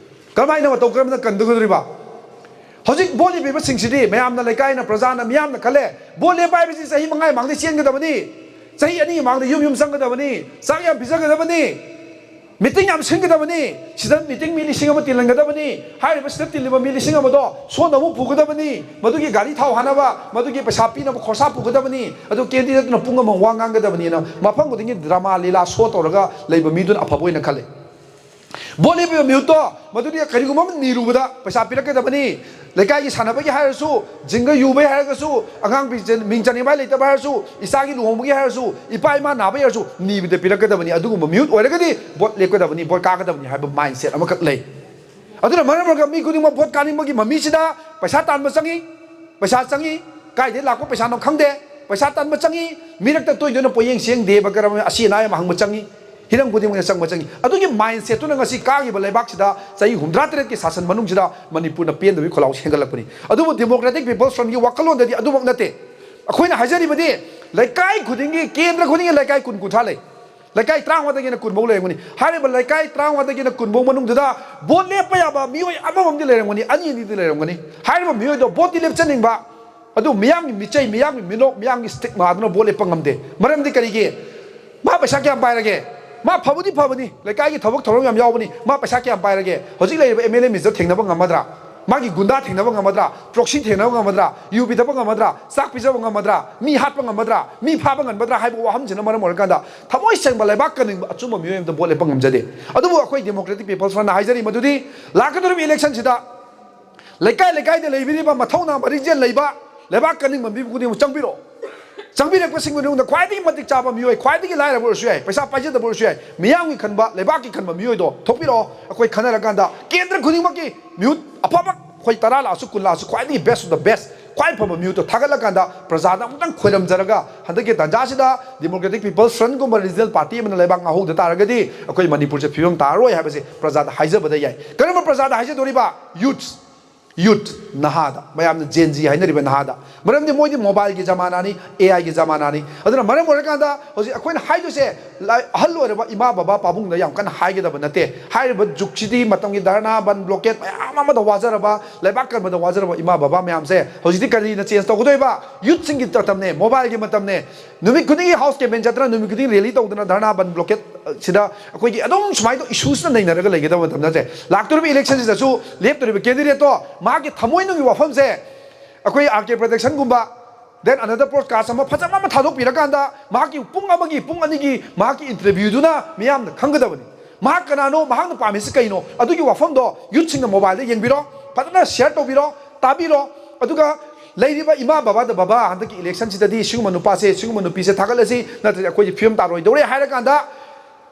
ꯀꯔꯝꯍꯥꯏꯅ ꯃꯇꯧ ꯀꯔꯝꯅ ꯀꯟꯒꯗꯧꯔꯤꯕ? ꯍꯧꯖꯤꯛ ꯚꯣꯠ ꯂꯦꯞꯄꯤꯕꯁꯤꯡꯁꯤꯗꯤ ꯃꯌꯥꯝꯅ, ꯂꯩꯀꯥꯏꯅ, ꯄ꯭ꯔꯖꯥꯅ, ꯃꯤꯌꯥꯝꯅ ꯈꯜꯂꯦ, ꯚꯣꯠ ꯂꯦꯞꯄ ꯍꯥꯏꯕꯁꯤ ꯆꯍꯤ ꯃꯉꯥꯒꯤ ꯃꯃꯥꯡꯗ ꯆꯦꯟꯒꯗꯕꯅꯤ, ꯆꯍꯤ ꯑꯅꯤꯒꯤ ꯃꯃꯥꯡꯗ ꯌꯨꯝ ꯌꯨꯝ ꯆꯪꯒꯗꯕꯅꯤ, ꯆꯥꯛ ꯌꯥꯝ ꯄꯤꯖꯒꯗꯕꯅꯤ, ꯃꯤꯇꯤꯡ ꯌꯥꯝ ꯁꯤꯟꯒꯗꯕꯅꯤ, ꯁꯤꯗ ꯃꯤꯇꯤꯡ ꯃꯤ ꯂꯤꯁꯤꯡ ꯑꯃ ꯇꯤꯜꯍꯟꯒꯗꯕꯅꯤ, ꯍꯥꯏꯔꯤꯕꯁꯤꯗ ꯇꯤꯜꯂꯤꯕ ꯃꯤ ꯂꯤꯁꯤꯡ ꯑꯃꯗꯣ ꯁꯣꯝꯗ ꯑꯃꯨꯛ ꯄꯨꯒꯗꯕꯅꯤ, ꯃꯗꯨꯒꯤ ꯒꯥꯔꯤ ꯊꯥꯎ ꯍꯥꯟꯅꯕ, ꯃꯗꯨꯒꯤ ꯄꯩꯁꯥ ꯄꯤꯅꯕ ꯈꯣꯔꯁꯥ ꯄꯨꯒꯗꯕꯅꯤ, ꯑꯗꯨ ꯀꯦꯟꯗꯤꯗꯦꯠꯇꯨꯅ ꯄꯨꯡ ꯑꯃ ꯋꯥ ꯉꯥꯡꯒꯗꯕꯅꯤꯅ ꯃꯐꯝ ꯈꯨꯗꯤꯡꯒꯤ ꯗ꯭ꯔꯃꯥ ꯂꯤꯂꯥ ꯁꯣ ꯇꯧꯔꯒ ꯂꯩꯕ ꯃꯤꯗꯨꯅ ꯑꯐꯕ ꯑꯣꯏꯅ ꯈꯜꯂꯤ꯫ ꯚꯣꯠ ꯂꯦꯞꯄꯤꯕ ꯃꯤꯍꯨꯠꯇꯣ ꯃꯗꯨꯗꯤ ꯀꯔꯤꯒꯨꯝꯕ ꯑꯃ ꯅꯤꯔꯨꯕꯗ ꯄꯩꯁꯥ ꯄꯤꯔꯛꯀꯗꯕꯅꯤ, ꯂꯩꯀꯥꯏꯒꯤ ꯁꯥꯟꯅꯕꯒꯤ ꯍꯥꯏꯔꯁꯨ, ꯖꯤꯡꯒ ꯌꯨꯕꯒꯤ ꯍꯥꯏꯔꯒꯁꯨ, ꯑꯉꯥꯡ ꯃꯤꯡ ꯆꯟ-, ꯃꯤꯡ ꯆꯟꯅꯤꯡꯕ ꯂꯩꯇꯕ ꯍꯥꯏꯔꯁꯨ, ꯏꯆꯥꯒꯤ ꯂꯨꯍꯣꯡꯕꯒꯤ ꯍꯥꯏꯔꯁꯨ, ꯏꯄꯥ ꯏꯃꯥ ꯅꯥꯕꯒꯤ ꯍꯥꯏꯔꯁꯨ, ꯅꯤꯕꯗ ꯄꯤꯔꯛꯀꯗꯕꯅꯤ꯫ ꯑꯗꯨꯒꯨꯝꯕ ꯃꯤꯍꯨꯠ ꯑꯣꯏꯔꯒꯗꯤ ꯚꯣꯠ ꯂꯦꯞꯀꯗꯕꯅꯤ, ꯚꯣꯠ ꯀꯥꯒꯗꯕꯅꯤ ꯍꯥꯏꯕ ꯃꯥꯏꯟꯁꯦꯠ ꯑꯃꯈꯛ ꯂꯩ꯫ ꯑꯗꯨꯅ ꯃꯔꯝ ꯑꯣꯏꯔꯒ ꯃꯤ ꯈꯨꯗꯤꯡꯃꯛ ꯚꯣꯠ ꯀꯥꯅꯤꯡꯕꯒꯤ ꯃꯃꯤꯁꯤꯗ ꯄꯩꯁꯥ ꯇꯥꯟꯕ ꯆꯪꯏ, ꯄꯩꯁꯥ ꯆꯪꯏ, ꯀꯥꯏꯗꯩ ꯂꯥꯛꯄ ꯄꯩꯁꯥꯅꯣ ꯈꯪꯗꯦ, ꯄꯩꯁꯥ ꯇꯥꯟꯕ ꯆꯪꯏ, ꯃꯤꯔꯛꯇ ꯇꯣꯏ ꯇꯣꯏꯅ ꯄꯣꯌꯦꯡ ꯆꯦꯡꯗꯦꯕ ꯀꯔꯝꯕ ꯑꯁꯤ ꯑꯅꯥ ꯌꯥꯝ ꯍꯪꯕ ꯆꯪꯏ, ꯍꯤꯔꯝ ꯈꯨꯗꯤꯡꯃꯛꯇ ꯆꯪꯕ ꯆꯪꯏ꯫ ꯑꯗꯨꯒꯤ ꯃꯥꯏꯟꯁꯦꯠꯇꯨꯅ ꯉꯁꯤ ꯀꯥꯈꯤꯕ ꯂꯩꯕꯥꯛꯁꯤꯗ ꯆꯍꯤ ꯍꯨꯝꯗ꯭ꯔꯥ ꯇꯔꯦꯠꯀꯤ ꯁꯥꯁꯟ ꯃꯅꯨꯡꯁꯤꯗ ꯃꯅꯤꯄꯨꯔꯅ ꯄꯦꯟꯗꯕꯒꯤ ꯈꯣꯜꯂꯥꯎꯁꯤ ꯍꯦꯟꯒꯠꯂꯛꯄꯅꯤ꯫ ꯑꯗꯨꯕꯨ ꯗꯦꯃꯣꯀ꯭ꯔꯦꯇꯤꯛ ꯄꯤꯄꯜꯁ ꯐ꯭ꯔꯟꯒꯤ ꯋꯥꯈꯜꯂꯣꯟꯗꯗꯤ ꯑꯗꯨꯃꯛ ꯅꯠꯇꯦ꯫ ꯑꯩꯈꯣꯏꯅ ꯍꯥꯏꯖꯔꯤꯕꯗꯤ ꯂꯩꯀꯥꯏ ꯈꯨꯗꯤꯡꯒꯤ, ꯀꯦꯟꯗ꯭ꯔ ꯈꯨꯗꯤꯡꯒꯤ ꯂꯩꯀꯥꯏ ꯀꯨꯟ ꯀꯨꯟꯊ꯭ꯔꯥ ꯂꯩ꯫ ꯂꯩꯀꯥꯏ ꯇꯔꯥꯃꯉꯥꯗꯒꯤꯅ ꯀꯨꯟꯐꯧ ꯂꯩꯔꯝꯒꯅꯤ꯫ ꯍꯥꯏꯔꯤꯕ ꯂꯩꯀꯥꯏ ꯇꯔꯥꯃꯉꯥꯗꯒꯤꯅ ꯀꯨꯟꯐꯧ ꯃꯅꯨꯡꯗꯨꯗ ꯚꯣꯠ ꯂꯦꯞꯄ ꯌꯥꯕ ꯃꯤꯑꯣꯏ ꯑꯃꯃꯝꯗꯤ ꯂꯩꯔꯝꯒꯅꯤ, ꯑꯅꯤ ꯑꯅꯤꯗꯤ ꯂꯩꯔꯝꯒꯅꯤ꯫ ꯍꯥꯏꯔꯤꯕ ꯃꯤꯑꯣꯏꯗꯣ ꯚꯣꯠꯇꯤ ꯂꯦꯞꯆꯅꯤꯡꯕ, ꯑꯗꯨ ꯃꯤꯌꯥꯝꯒꯤ ꯃꯤꯆꯩ, ꯃꯤꯌꯥꯝꯒꯤ ꯃꯤꯅꯣꯛ, ꯃꯤꯌꯥꯝꯒꯤ ꯁ꯭ꯇꯤꯛꯃꯥꯗꯨꯅ ꯚꯣꯠ ꯂꯦꯞꯄ ꯉꯝꯗꯦ꯫ ꯃꯔꯝꯗꯤ ꯀꯔꯤꯒꯤ? ꯃꯥ ꯄꯩꯁꯥ ꯀꯌꯥꯝ ꯄꯥꯏꯔꯒꯦ? ꯃꯥ ꯐꯕꯨꯗꯤ ꯐꯕꯅꯤ, ꯂꯩꯀꯥꯏꯒꯤ ꯊꯕꯛ ꯊꯧꯔꯝ ꯌꯥꯝ ꯌꯥꯎꯕꯅꯤ, ꯃꯥ ꯄꯩꯁꯥ ꯀꯌꯥꯝ ꯄꯥꯏꯔꯒꯦ? ꯍꯧꯖꯤꯛ ꯂꯩꯔꯤꯕ ꯑꯦꯝ ꯑꯦꯜ ꯑꯦ ꯃꯤꯅꯤꯁꯇꯔ ꯊꯦꯡꯅꯕ ꯉꯝꯃꯗ꯭ꯔꯥ? ꯃꯥꯒꯤ ꯒꯨꯟꯗꯥ ꯊꯦꯡꯅꯕ ꯉꯝꯃꯗ꯭ꯔꯥ? ꯄ꯭ꯔꯣꯛꯁꯤ ꯊꯦꯡꯅꯕ ꯉꯝꯃꯗ꯭ꯔꯥ? ꯌꯨ ꯄꯤꯊꯛꯄ ꯉꯝꯃꯗ꯭ꯔꯥ? ꯆꯥꯛ ꯄꯤꯖꯕ ꯉꯝꯃꯗ꯭ꯔꯥ? ꯃꯤ ꯍꯥꯠꯄ ꯉꯝꯃꯗ꯭ꯔꯥ? ꯃꯤ ꯐꯥꯕ ꯉꯝꯃꯗ꯭ꯔꯥ ꯍꯥꯏꯕ ꯋꯥꯐꯝꯁꯤꯅ ꯃꯔꯝ ꯑꯣꯏꯔꯀꯥꯟꯗ ꯊꯃꯣꯏ ꯁꯦꯡꯕ ꯂꯩꯕꯥꯛ ꯀꯟꯅꯤꯡꯕ ꯑꯆꯨꯝꯕ ꯃꯤꯑꯣꯏ ꯑꯃꯗ ꯚꯣꯠ ꯂꯦꯞꯄ ꯉꯝꯖꯗꯦ꯫ ꯑꯗꯨꯕꯨ ꯑꯩꯈꯣꯏ ꯗꯦꯃꯣꯀ꯭ꯔꯦꯇꯤꯛ ꯄꯤꯄꯜꯁ ꯐ꯭ꯔꯟꯠꯅ ꯍꯥꯏꯖꯔꯤ ꯃꯗꯨꯗꯤ ꯂꯥꯛꯀꯗꯧꯔꯤꯕ ꯏꯂꯦꯛꯁꯟꯁꯤꯗ ꯂꯩꯀꯥꯏ ꯂꯩꯀꯥꯏꯗ ꯂꯩꯕꯤꯔꯤꯕ ꯃꯊꯧꯅꯥ ꯃꯔꯤꯛꯆꯦꯜ ꯂꯩꯕ ꯂꯩꯕꯥꯛ ꯀꯟꯅꯤꯡꯕ ꯃꯤ ꯈꯨꯗꯤꯡꯃꯛ ꯆꯪꯕꯤꯔꯛꯑꯣ꯫ ꯆꯪꯕꯤꯔꯛꯄꯁꯤꯡꯒꯤ ꯃꯅꯨꯡꯗ ꯈ꯭ꯋꯥꯏꯗꯒꯤ ꯃꯇꯤꯛ ꯆꯥꯕ ꯃꯤꯑꯣꯏ, ꯈ꯭ꯋꯥꯏꯗꯒꯤ ꯂꯥꯏꯔꯕ ꯑꯣꯏꯔꯁꯨ ꯌꯥꯏ, ꯄꯩꯁꯥ ꯄꯥꯏꯖꯗꯕ ꯑꯣꯏꯔꯁꯨ ꯌꯥꯏ, ꯃꯤꯌꯥꯝꯒꯤ ꯈꯟꯕ, ꯂꯩꯕꯥꯛꯀꯤ ꯈꯟꯕ ꯃꯤꯑꯣꯏꯗꯣ ꯊꯣꯛꯄꯤꯔꯛꯑꯣ꯫ ꯑꯩꯈꯣꯏ ꯈꯟꯅꯔꯀꯥꯟꯗ ꯀꯦꯟꯗ꯭ꯔ ꯈꯨꯗꯤꯡꯃꯛꯀꯤ ꯃꯤꯍꯨꯠ ꯑꯐꯕ ꯑꯩꯈꯣꯏ ꯇꯔꯥ ꯂꯥꯛꯑꯁꯨ, ꯀꯨꯟ ꯂꯥꯛꯑꯁꯨ, ꯈ꯭ꯋꯥꯏꯗꯒꯤ best of the best, ꯈ꯭ꯋꯥꯏ ꯐꯕ ꯃꯤꯍꯨꯠꯇꯣ ꯊꯥꯒꯠꯂꯀꯥꯟꯗ ꯄ꯭ꯔꯖꯥꯗ ꯑꯃꯨꯛꯇꯪ ꯈꯣꯏꯔꯝꯖꯔꯒ, ꯍꯟꯗꯛꯀꯤ ꯇꯥꯟꯖꯥꯁꯤꯗ Democratic People's Front ꯒꯨꯝꯕ regional party ꯑꯃꯅ ꯂꯩꯕꯥꯛ ꯉꯥꯛꯍꯧꯗ ꯇꯥꯔꯒꯗꯤ ꯑꯩꯈꯣꯏ ꯃꯅꯤꯄꯨꯔꯁꯦ ꯐꯤꯕꯝ ꯇꯥꯔꯔꯣꯏ ꯍꯥꯏꯕꯁꯦ ꯄ꯭ꯔꯖꯥꯗ ꯍꯥꯏꯖꯕꯗ ꯌꯥꯏ꯫ ꯀꯔꯝꯕ ꯄ꯭ꯔꯖꯥꯗ ꯍꯥꯏꯖꯗꯣꯔꯤꯕ? Youth, youth, ꯅꯍꯥꯗ, ꯃꯌꯥꯝꯅ Gen Z ꯍꯥꯏꯅꯔꯤꯕ ꯅꯍꯥꯗ꯫ ꯃꯔꯝꯗꯤ ꯃꯣꯏꯗꯤ mobile ꯒꯤ ꯖꯃꯥꯅꯥꯅꯤ, A I ꯒꯤ ꯖꯃꯥꯅꯥꯅꯤ꯫ ꯑꯗꯨꯅ ꯃꯔꯝ ꯑꯣꯏꯔꯀꯥꯟꯗ ꯍꯧꯖꯤꯛ ꯑꯩꯈꯣꯏꯅ ꯍꯥꯏꯗꯣꯏꯁꯦ, ꯂꯥꯏ-, ꯑꯍꯜ ꯑꯣꯏꯔꯕ ꯏꯃꯥ ꯕꯕꯥ ꯄꯥꯕꯨꯡꯗ ꯌꯥꯝ ꯀꯟꯅ ꯍꯥꯏꯒꯗꯕ ꯅꯠꯇꯦ꯫ ꯍꯥꯏꯔꯤꯕ ꯖꯨꯛꯁꯤꯗꯤ ꯃꯇꯝꯒꯤ ꯙꯔꯅꯥ, ꯕꯟ, blockade ꯃꯌꯥꯝ ꯑꯃꯗ ꯋꯥꯖꯔꯕ, ꯂꯩꯕꯥꯛ ꯀꯟꯕꯗ ꯋꯥꯖꯔꯕ ꯏꯃꯥ ꯕꯕꯥ ꯃꯌꯥꯝꯁꯦ ꯍꯧꯖꯤꯛꯇꯤ ꯀꯔꯤꯅ change ꯇꯧꯒꯗꯣꯏꯕ? Youth ꯁꯤꯡꯒꯤ ꯃꯇꯝꯅꯦ, mobile ꯒꯤ ꯃꯇꯝꯅꯦ꯫ ꯅꯨꯃꯤꯠ ꯈꯨꯗꯤꯡꯒꯤ house campaign ꯆꯠꯇꯅ, ꯅꯨꯃꯤꯠ ꯈꯨꯗꯤꯡꯒꯤ rally ꯇꯧꯗꯅ, ꯙꯔꯅꯥ, ꯕꯟ, blockade ꯁꯤꯗ ꯑꯩꯈꯣꯏꯒꯤ ꯑꯗꯨꯝ ꯁꯨꯃꯥꯏꯅ ꯇꯧ-, issue ꯁꯤꯅ ꯅꯩꯅꯔꯒ ꯂꯩꯒꯗꯕ ꯃꯇꯝ ꯅꯠꯇꯦ꯫ ꯂꯥꯛꯇꯧꯔꯤꯕ election ꯁꯤꯗꯁꯨ ꯂꯦꯞꯇꯧꯔꯤꯕ candidate ꯇꯣ ꯃꯍꯥꯛꯀꯤ ꯊꯃꯣꯏꯅꯨꯡꯒꯤ ꯋꯥꯐꯝꯁꯦ ꯑꯩꯈꯣꯏ R K Production ꯒꯨꯝꯕ, then another podcast ꯑꯃ ꯐꯖꯕ ꯑꯃ ꯊꯥꯗꯣꯛꯄꯤꯔꯀꯥꯟꯗ ꯃꯍꯥꯛꯀꯤ ꯄꯨꯡ ꯑꯃꯒꯤ, ꯄꯨꯡ ꯑꯅꯤꯒꯤ ꯃꯍꯥꯛꯀꯤ interview ꯗꯨꯅ ꯃꯤꯌꯥꯝꯅ ꯈꯪꯒꯗꯕꯅꯤ꯫ ꯃꯍꯥꯛ ꯀꯅꯥꯅꯣ, ꯃꯍꯥꯛꯅ ꯄꯥꯝꯃꯤꯁꯤ ꯀꯩꯅꯣ, ꯑꯗꯨꯒꯤ ꯋꯥꯐꯝꯗꯣ youth ꯁꯤꯡꯅ mobile ꯗ ꯌꯦꯡꯕꯤꯔꯣ, ꯐꯖꯅ share ꯇꯧꯕꯤꯔꯣ, ꯇꯥꯕꯤꯔꯣ꯫ ꯑꯗꯨꯒ ꯂꯩꯔꯤꯕ ꯏꯃꯥ ꯕꯕꯥꯗ, "ꯕꯕꯥ, ꯍꯟꯗꯛꯀꯤ election ꯁꯤꯗꯗꯤ ꯁꯤꯒꯨꯝꯕ ꯅꯨꯄꯥꯁꯦ, ꯁꯤꯒꯨꯝꯕ ꯅꯨꯄꯤꯁꯦ ꯊꯥꯒꯠꯂꯁꯤ, ꯅꯠꯇ꯭ꯔꯗꯤ ꯑꯩꯈꯣꯏꯁꯦ ꯐꯤꯕꯝ ꯇꯥꯔꯣꯏꯗꯧꯔꯦ" ꯍꯥꯏꯔꯀꯥꯟꯗ,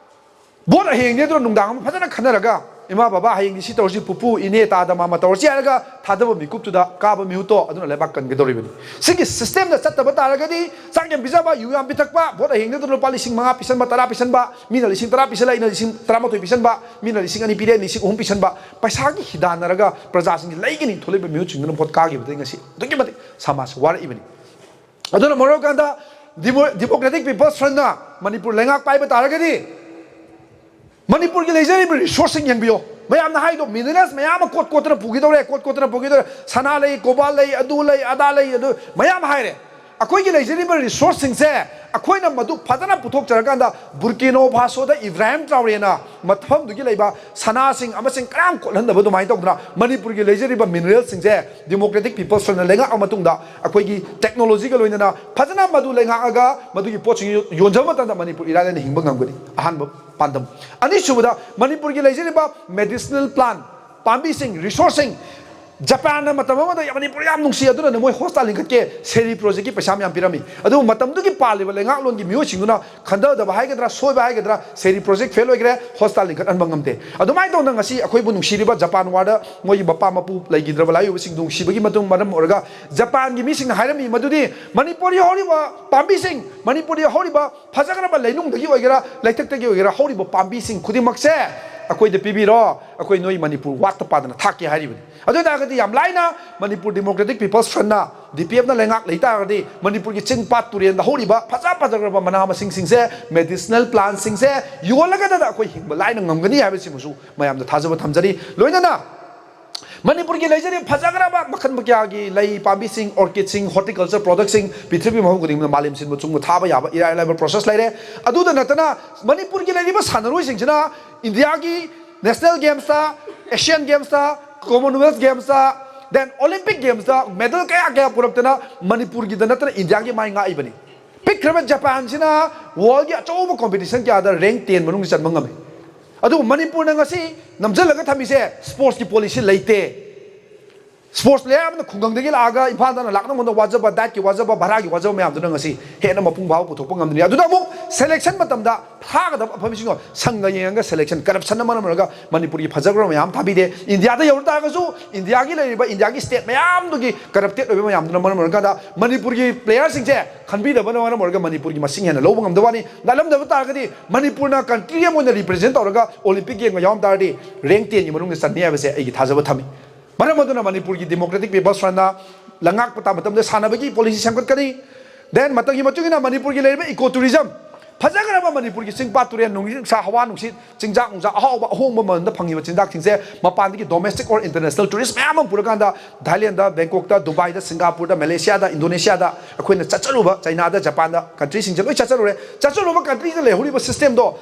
vote ꯍꯌꯦꯡꯅꯦ ꯑꯗꯨꯅ ꯅꯨꯡꯗꯥꯡ ꯑꯃ ꯐꯖꯅ ꯈꯟꯅꯔꯒ, "ꯏꯃꯥ ꯕꯕꯥ, ꯍꯌꯦꯡꯗꯤ ꯁꯤ ꯇꯧꯔꯁꯤ, ꯄꯨꯄꯨ, ꯏꯅꯦ, ꯇꯥꯗ, ꯃꯥꯃ ꯇꯧꯔꯁꯤ" ꯍꯥꯏꯔꯒ ꯊꯥꯗꯕ ꯃꯤꯀꯨꯞꯇꯨꯗ ꯀꯥꯕ ꯃꯤꯍꯨꯠꯇꯣ ꯑꯗꯨꯅ ꯂꯩꯕꯥꯛ ꯀꯟꯒꯗꯧꯔꯤꯕꯅꯤ꯫ ꯁꯤꯒꯤ system ꯗ ꯆꯠꯇꯕ ꯇꯥꯔꯒꯗꯤ ꯆꯥꯛ ꯌꯥꯝ ꯄꯤꯖꯕ, ꯌꯨ ꯌꯥꯝ ꯄꯤꯊꯛꯄ, vote ꯍꯌꯦꯡꯅꯦ ꯑꯗꯨꯅ ꯂꯨꯄꯥ ꯂꯤꯁꯤꯡ ꯃꯉꯥ ꯄꯤꯁꯟꯕ, ꯇꯔꯥ ꯄꯤꯁꯟꯕ, ꯃꯤꯅ ꯂꯤꯁꯤꯡ ꯇꯔꯥ ꯄꯤꯁꯜꯂꯦ, ꯑꯩꯅ ꯂꯤꯁꯤꯡ ꯇꯔꯥꯃꯥꯊꯣꯏ ꯄꯤꯁꯟꯕ, ꯃꯤꯅ ꯂꯤꯁꯤꯡ ꯑꯅꯤ ꯄꯤꯔꯦ, ꯂꯤꯁꯤꯡ ꯑꯍꯨꯝ ꯄꯤꯁꯟꯕ, ꯄꯩꯁꯥꯒꯤ ꯍꯤꯗꯥꯟꯅꯔꯒ ꯄ꯭ꯔꯖꯥꯁꯤꯡꯁꯤ ꯂꯩꯒꯅꯤ꯫ ꯊꯣꯛꯂꯛꯏꯕ ꯃꯤꯍꯨꯠꯁꯤꯡꯗꯨꯅ vote ꯀꯥꯈꯤꯕꯗꯒꯤ ꯉꯁꯤ ꯑꯗꯨꯛꯀꯤ ꯃꯇꯤꯛ ꯁꯃꯥꯖ ꯋꯥꯔꯛꯏꯕꯅꯤ꯫ ꯑꯗꯨꯅ ꯃꯔꯝ ꯑꯣꯏꯔꯀꯥꯟꯗ Demo-, Democratic People's Front ꯅ ꯃꯅꯤꯄꯨꯔ ꯂꯩꯉꯥꯛ ꯄꯥꯏꯕ ꯇꯥꯔꯒꯗꯤ ꯃꯅꯤꯄꯨꯔꯒꯤ ꯂꯩꯖꯔꯤꯕ resource ꯁꯤꯡ ꯌꯦꯡꯕꯤꯌꯣ꯫ ꯃꯌꯥꯝꯅ ꯍꯥꯏꯗꯣ minerals ꯃꯌꯥꯝ ꯑꯃ ꯀꯣꯠ ꯀꯣꯠꯇꯅ ꯄꯨꯈꯤꯗꯧꯔꯦ, ꯀꯣꯠ ꯀꯣꯠꯇꯅ ꯄꯨꯈꯤꯗꯧꯔꯦ, ꯁꯅꯥ ꯂꯩ, ꯀꯣꯕꯥꯜ ꯂꯩ, ꯑꯗꯨ ꯂꯩ, ꯑꯗꯥ ꯂꯩ, ꯑꯗꯨ ꯃꯌꯥꯝ ꯍꯥꯏꯔꯦ꯫ ꯑꯩꯈꯣꯏꯒꯤ ꯂꯩꯖꯔꯤꯕ resource ꯁꯤꯡꯁꯦ ꯑꯩꯈꯣꯏꯅ ꯃꯗꯨ ꯐꯖꯅ ꯄꯨꯊꯣꯛꯆꯔꯀꯥꯟꯗ, ꯕꯨꯔꯀꯤꯅꯣ ꯐꯥꯁꯣꯗ ꯏꯕ꯭ꯔꯥꯍꯤꯝ ꯇ꯭ꯔꯥꯎꯔꯦꯅ ꯃꯐꯝꯗꯨꯒꯤ ꯂꯩꯕ ꯁꯅꯥꯁꯤꯡ ꯑꯃꯁꯤꯡ ꯀꯌꯥꯝ ꯀꯣꯠꯍꯟꯗꯕ ꯑꯗꯨꯃꯥꯏꯅ ꯇꯧꯗꯅ, ꯃꯅꯤꯄꯨꯔꯒꯤ ꯂꯩꯖꯔꯤꯕ mineral ꯁꯤꯡꯁꯦ Democratic People's Front ꯅ ꯂꯩꯉꯥꯛꯑ ꯃꯇꯨꯡꯗ ꯑꯩꯈꯣꯏꯒꯤ technology ꯒ ꯂꯣꯏꯅꯅ ꯐꯖꯅ ꯃꯗꯨ ꯂꯩꯉꯥꯛꯑꯒ ꯃꯗꯨꯒꯤ ꯄꯣꯠꯁꯤꯡ ꯌꯣꯟꯖꯕ ꯃꯇꯝꯗ ꯃꯅꯤꯄꯨꯔ ꯏꯔꯥꯏ ꯂꯥꯏꯅ ꯍꯤꯡꯕ ꯉꯝꯒꯅꯤ꯫ ꯑꯍꯥꯟꯕ ꯄꯥꯟꯗꯝ꯫ ꯑꯅꯤꯁꯨꯕꯗ, ꯃꯅꯤꯄꯨꯔꯒꯤ ꯂꯩꯖꯔꯤꯕ medicinal plant, ꯄꯥꯝꯕꯤꯁꯤꯡ, resource ꯁꯤꯡ, ꯖꯄꯥꯟꯅ ꯃꯇꯝ ꯑꯃꯗ ꯃꯅꯤꯄꯨꯔ ꯌꯥꯝ ꯅꯨꯡꯁꯤ, ꯑꯗꯨꯅꯅꯦ ꯃꯣꯏ ꯍꯣꯁꯄꯤꯇꯥꯜ ꯂꯤꯡꯈꯠꯀꯦ ꯁꯦꯔꯤ ꯄ꯭ꯔꯣꯖꯦꯛꯀꯤ ꯄꯩꯁꯥ ꯃꯌꯥꯝ ꯄꯤꯔꯝꯃꯤ꯫ ꯑꯗꯨꯕꯨ ꯃꯇꯝꯗꯨꯒꯤ ꯄꯥꯜꯂꯤꯕ ꯂꯩꯉꯥꯛꯂꯣꯟꯒꯤ ꯃꯤꯑꯣꯏꯁꯤꯡꯗꯨꯅ ꯈꯟꯊꯗꯕ ꯍꯥꯏꯒꯗ꯭ꯔꯥ, ꯁꯣꯏꯕ ꯍꯥꯏꯒꯗ꯭ꯔꯥ, ꯁꯦꯔꯤ ꯄ꯭ꯔꯣꯖꯦꯛ ꯐꯦꯜ ꯑꯣꯏꯈ꯭ꯔꯦ, ꯍꯣꯁꯄꯤꯇꯥꯜ ꯂꯤꯡꯈꯠꯍꯟꯕ ꯉꯝꯗꯦ꯫ ꯑꯗꯨꯃꯥꯏꯅ ꯇꯧꯅ ꯉꯁꯤ ꯑꯩꯈꯣꯏꯕꯨ ꯅꯨꯡꯁꯤꯔꯤꯕ ꯖꯄꯥꯟ ꯋꯥꯔꯗ ꯃꯣꯏꯒꯤ ꯃꯄꯥ ꯃꯄꯨ ꯂꯩꯈꯤꯗ꯭ꯔꯕ ꯂꯥꯏꯑꯣꯏꯕꯁꯤꯡ ꯅꯨꯡꯁꯤꯕꯒꯤ ꯃꯇꯨꯡ ꯃꯔꯝ ꯑꯣꯏꯔꯒ ꯖꯄꯥꯟꯒꯤ ꯃꯤꯁꯤꯡꯅ ꯍꯥꯏꯔꯝꯃꯤ ꯃꯗꯨꯗꯤ ꯃꯅꯤꯄꯨꯔꯒꯤ ꯍꯧꯔꯤꯕ ꯄꯥꯝꯕꯤꯁꯤꯡ, ꯃꯅꯤꯄꯨꯔꯒꯤ ꯍꯧꯔꯤꯕ ꯐꯖꯈ꯭ꯔꯕ ꯂꯩꯅꯨꯡꯗꯒꯤ ꯑꯣꯏꯒꯦꯔꯥ, ꯂꯩꯊꯛꯇꯒꯤ ꯑꯣꯏꯒꯦꯔꯥ, ꯍꯧꯔꯤꯕ ꯄꯥꯝꯕꯤꯁꯤꯡ ꯈꯨꯗꯤꯡꯃꯛꯁꯦ ꯑꯩꯈꯣꯏꯗ ꯄꯤꯕꯤꯔꯣ, ꯑꯩꯈꯣꯏ ꯅꯣꯏ ꯃꯅꯤꯄꯨꯔ ꯋꯥꯠꯇ ꯄꯥꯗꯅ ꯊꯥꯛꯀꯦ ꯍꯥꯏꯔꯤꯕꯅꯤ꯫ ꯑꯗꯨ ꯑꯣꯏ ꯇꯥꯔꯒꯗꯤ ꯌꯥꯝ ꯂꯥꯏꯅ ꯃꯅꯤꯄꯨꯔ ꯗꯦꯃꯣꯀ꯭ꯔꯦꯇꯤꯛ ꯄꯤꯄꯜꯁ ꯐ꯭ꯔꯟꯠꯅ, ꯗꯤ ꯄꯤ ꯑꯦꯐꯅ ꯂꯩꯉꯥꯛ ꯂꯩ ꯇꯥꯔꯒꯗꯤ ꯃꯅꯤꯄꯨꯔꯒꯤ ꯆꯤꯡ ꯄꯥꯠ ꯇꯨꯔꯦꯜꯗ ꯍꯧꯔꯤꯕ ꯐꯖ ꯐꯖꯈ꯭ꯔꯕ ꯃꯅꯥ ꯃꯁꯤꯡꯁꯤꯡꯁꯦ, ꯃꯦꯗꯤꯁꯅꯦꯜ ꯄ꯭ꯂꯥꯟꯁꯤꯡꯁꯦ ꯌꯣꯜꯂꯒꯗ ꯑꯩꯈꯣꯏ ꯍꯤꯡꯕ ꯂꯥꯏꯅ ꯉꯝꯒꯅꯤ ꯍꯥꯏꯕꯁꯤꯃꯁꯨ ꯃꯌꯥꯝꯗ ꯊꯥꯖꯕ ꯊꯝꯖꯔꯤ꯫ ꯂꯣꯏꯅꯅ ꯃꯅꯤꯄꯨꯔꯒꯤ ꯂꯩꯖꯔꯤꯕ ꯐꯖꯈ꯭ꯔꯕ ꯃꯈꯜ ꯀꯌꯥꯒꯤ ꯂꯩ ꯄꯥꯝꯕꯤꯁꯤꯡ, ꯑꯣꯔꯀꯤꯗꯁꯤꯡ, ꯍꯣꯔꯇꯤꯀꯜꯆꯔ ꯄ꯭ꯔꯣꯗꯛꯁꯤꯡ ꯄ꯭ꯔꯤꯊꯤꯕꯤ ꯃꯐꯝ ꯈꯨꯗꯤꯡꯃꯛꯇ ꯃꯥꯂꯦꯝ ꯁꯤꯟꯕ ꯊꯨꯡꯅ ꯊꯥꯕ ꯌꯥꯕ ꯏꯔꯥꯏ ꯂꯥꯏꯕ ꯄ꯭ꯔꯣꯁꯦꯁ ꯂꯩꯔꯦ꯫ ꯑꯗꯨꯗ ꯅꯠꯇꯅ ꯃꯅꯤꯄꯨꯔꯒꯤ ꯂꯩꯔꯤꯕ ꯁꯥꯟꯅꯔꯣꯏꯁꯤꯡꯁꯤꯅ ꯏꯟꯗꯤꯌꯥꯒꯤ ꯅꯦꯁꯅꯦꯜ ꯒꯦꯝꯁꯇ, ꯑꯦꯁꯤꯌꯥꯟ ꯒꯦꯝꯁꯇ, ꯀꯣꯃꯟꯋꯦꯜꯊ ꯒꯦꯝꯁꯇ, ꯗꯦꯟ ꯑꯣꯂꯤꯝꯄꯤꯛ ꯒꯦꯝꯁꯇ ꯃꯦꯗꯜ ꯀꯌꯥ ꯀꯌꯥ ꯄꯨꯔꯛꯇꯅ ꯃꯅꯤꯄꯨꯔꯒꯤꯗ ꯅꯠꯇꯅ ꯏꯟꯗꯤꯌꯥꯒꯤ ꯃꯥꯏ ꯉꯥꯛꯏꯕꯅꯤ꯫ ꯄꯤꯛꯈ꯭ꯔꯕ ꯖꯄꯥꯟꯁꯤꯅ ꯋꯥꯔꯜꯒꯤ ꯑꯆꯧꯕ ꯀꯣꯝꯄꯤꯇꯤꯁꯟ ꯀꯌꯥꯗ ꯔꯦꯡ ꯇꯦꯟ ꯃꯅꯨꯡꯗ ꯆꯟꯕ ꯉꯝꯃꯤ꯫ ꯑꯗꯨꯕꯨ ꯃꯅꯤꯄꯨꯔꯅ ꯉꯁꯤ ꯅꯝꯁꯤꯜꯂꯒ ꯊꯝꯃꯤꯁꯦ ꯁ꯭ꯄꯣꯔꯠꯁꯀꯤ ꯄꯣꯂꯤꯁꯤ ꯂꯩꯇꯦ꯫ ꯁ꯭ꯄꯣꯔꯠꯁ ꯄ꯭ꯂꯦꯌꯔ ꯑꯃꯅ ꯈꯨꯡꯒꯪꯗꯒꯤ ꯂꯥꯛꯑꯒ ꯏꯝꯐꯥꯜꯗ ꯂꯥꯛꯅꯕ ꯍꯣꯠꯅꯕꯗ ꯋꯥꯖꯕ, ꯗꯥꯏꯠꯀꯤ ꯋꯥꯖꯕ, ꯚꯔꯥꯒꯤ ꯋꯥꯖꯕ ꯃꯌꯥꯝꯗꯨꯅ ꯉꯁꯤ ꯍꯦꯟꯅ ꯃꯄꯨꯡ ꯐꯥꯕ ꯄꯨꯊꯣꯛꯄ ꯉꯝꯗ꯭ꯔꯤ꯫ ꯑꯗꯨꯗ ꯑꯃꯨꯛ ꯁꯦꯂꯦꯛꯁꯟ ꯃꯇꯝꯗ ꯐꯥꯒꯗꯕ ꯑꯐꯕꯁꯤꯡꯗꯣ ꯁꯪꯒ ꯌꯦꯡꯉꯒ ꯁꯦꯂꯦꯛꯁꯟ, ꯀꯔꯞꯁꯟꯅ ꯃꯔꯝ ꯑꯣꯏꯔꯒ ꯃꯅꯤꯄꯨꯔꯒꯤ ꯐꯖꯈ꯭ꯔꯕ ꯃꯌꯥꯝ ꯊꯥꯕꯤꯗꯦ꯫ ꯏꯟꯗꯤꯌꯥꯗ ꯌꯧꯔ ꯇꯥꯔꯒꯁꯨ ꯏꯟꯗꯤꯌꯥꯒꯤ ꯂꯩꯔꯤꯕ ꯏꯟꯗꯤꯌꯥꯒꯤ ꯁ꯭ꯇꯦꯠ ꯃꯌꯥꯝꯗꯨꯒꯤ ꯀꯔꯞꯇꯦꯠ ꯑꯣꯏꯕ ꯃꯌꯥꯝꯗꯨꯅ ꯃꯔꯝ ꯑꯣꯏꯔꯀꯥꯟꯗ ꯃꯅꯤꯄꯨꯔꯒꯤ ꯄ꯭ꯂꯦꯌꯔꯁꯤꯡꯁꯦ ꯈꯟꯕꯤꯗꯕꯅ ꯃꯔꯝ ꯑꯣꯏꯔꯒ ꯃꯅꯤꯄꯨꯔꯒꯤ ꯃꯁꯤꯡ ꯍꯦꯟꯅ ꯂꯧꯕ ꯉꯝꯗꯕ ꯋꯥꯅꯤ꯫ ꯅꯠꯂꯝꯗꯕ ꯇꯥꯔꯒꯗꯤ ꯃꯅꯤꯄꯨꯔꯅ ꯀꯟꯇ꯭ꯔꯤ ꯑꯃ ꯑꯣꯏꯅ ꯔꯤꯄ꯭ꯔꯖꯦꯟ ꯇꯧꯔꯒ ꯑꯣꯂꯤꯝꯄꯤꯛ ꯒꯦꯝꯒ ꯌꯥꯎꯔꯝ ꯇꯥꯔꯗꯤ ꯔꯦꯡ ꯇꯦꯟꯒꯤ ꯃꯅꯨꯡꯗ ꯆꯟꯅꯤ ꯍꯥꯏꯕꯁꯦ ꯑꯩꯒꯤ ꯊꯥꯖꯕ ꯊꯝꯃꯤ꯫ ꯃꯔꯝ ꯑꯗꯨꯅ ꯃꯅꯤꯄꯨꯔꯒꯤ ꯗꯦꯃꯣꯀ꯭ꯔꯦꯇꯤꯛ ꯄꯤꯄꯜꯁ ꯐ꯭ꯔꯟꯠꯅ ꯂꯩꯉꯥꯛꯄ ꯇꯥ ꯃꯇꯝꯗ ꯁꯥꯟꯅꯕꯒꯤ ꯄꯣꯂꯤꯁꯤ ꯁꯦꯝꯒꯠꯀꯅꯤ꯫ ꯗꯦꯟ ꯃꯇꯝꯒꯤ ꯃꯇꯨꯡ ꯏꯟꯅ ꯃꯅꯤꯄꯨꯔꯒꯤ ꯂꯩꯔꯤꯕ ꯏꯀꯣ ꯇꯨꯔꯤꯖꯝ, ꯐꯖꯈ꯭ꯔꯕ ꯃꯅꯤꯄꯨꯔꯒꯤ ꯆꯤꯡ ꯄꯥꯠ ꯇꯨꯔꯦꯜ, ꯅꯨꯡꯁꯤꯠ ꯅꯨꯡꯁꯥ, ꯍꯋꯥ ꯅꯨꯡꯁꯤꯠ, ꯆꯤꯟꯖꯥꯛ ꯅꯨꯡꯖꯥꯛ ꯑꯍꯥꯎꯕ ꯑꯍꯣꯡꯕ ꯃꯃꯜꯗ ꯐꯪꯉꯤꯕ ꯆꯤꯟꯖꯥꯛꯁꯤꯡꯁꯦ ꯃꯄꯥꯟꯗꯒꯤ ꯗꯣꯃꯦꯁꯇꯤꯛ ꯑꯣꯔ ꯏꯟꯇꯔꯅꯦꯁꯅꯦꯜ ꯇꯨꯔꯤꯁ ꯃꯌꯥꯝ ꯑꯃ ꯄꯨꯔꯀꯥꯟꯗ ꯊꯥꯏꯂꯦꯟꯗ, ꯕꯦꯡꯀꯣꯛꯇ, ꯗꯨꯕꯥꯏꯗ, ꯁꯤꯡꯒꯥꯄꯨꯔꯗ, ꯃꯦꯂꯦꯁꯤꯌꯥꯗ, ꯏꯟꯗꯣꯅꯦꯁꯤꯌꯥꯗ ꯑꯩꯈꯣꯏꯅ ꯆꯠꯆꯔꯨꯕ, ꯆꯩꯅꯥꯗ, ꯖꯄꯥꯟꯗ, ꯀꯟꯇ꯭ꯔꯤꯁꯤꯡꯁꯦ ꯂꯣꯏ ꯆꯠꯆꯔꯨꯔꯦ꯫ ꯆꯠꯆꯔꯨꯕ ꯀꯟꯇ꯭ꯔꯤꯗ ꯂꯩꯍꯧꯔꯤꯕ ꯁꯤꯁꯇꯦꯝꯗꯣ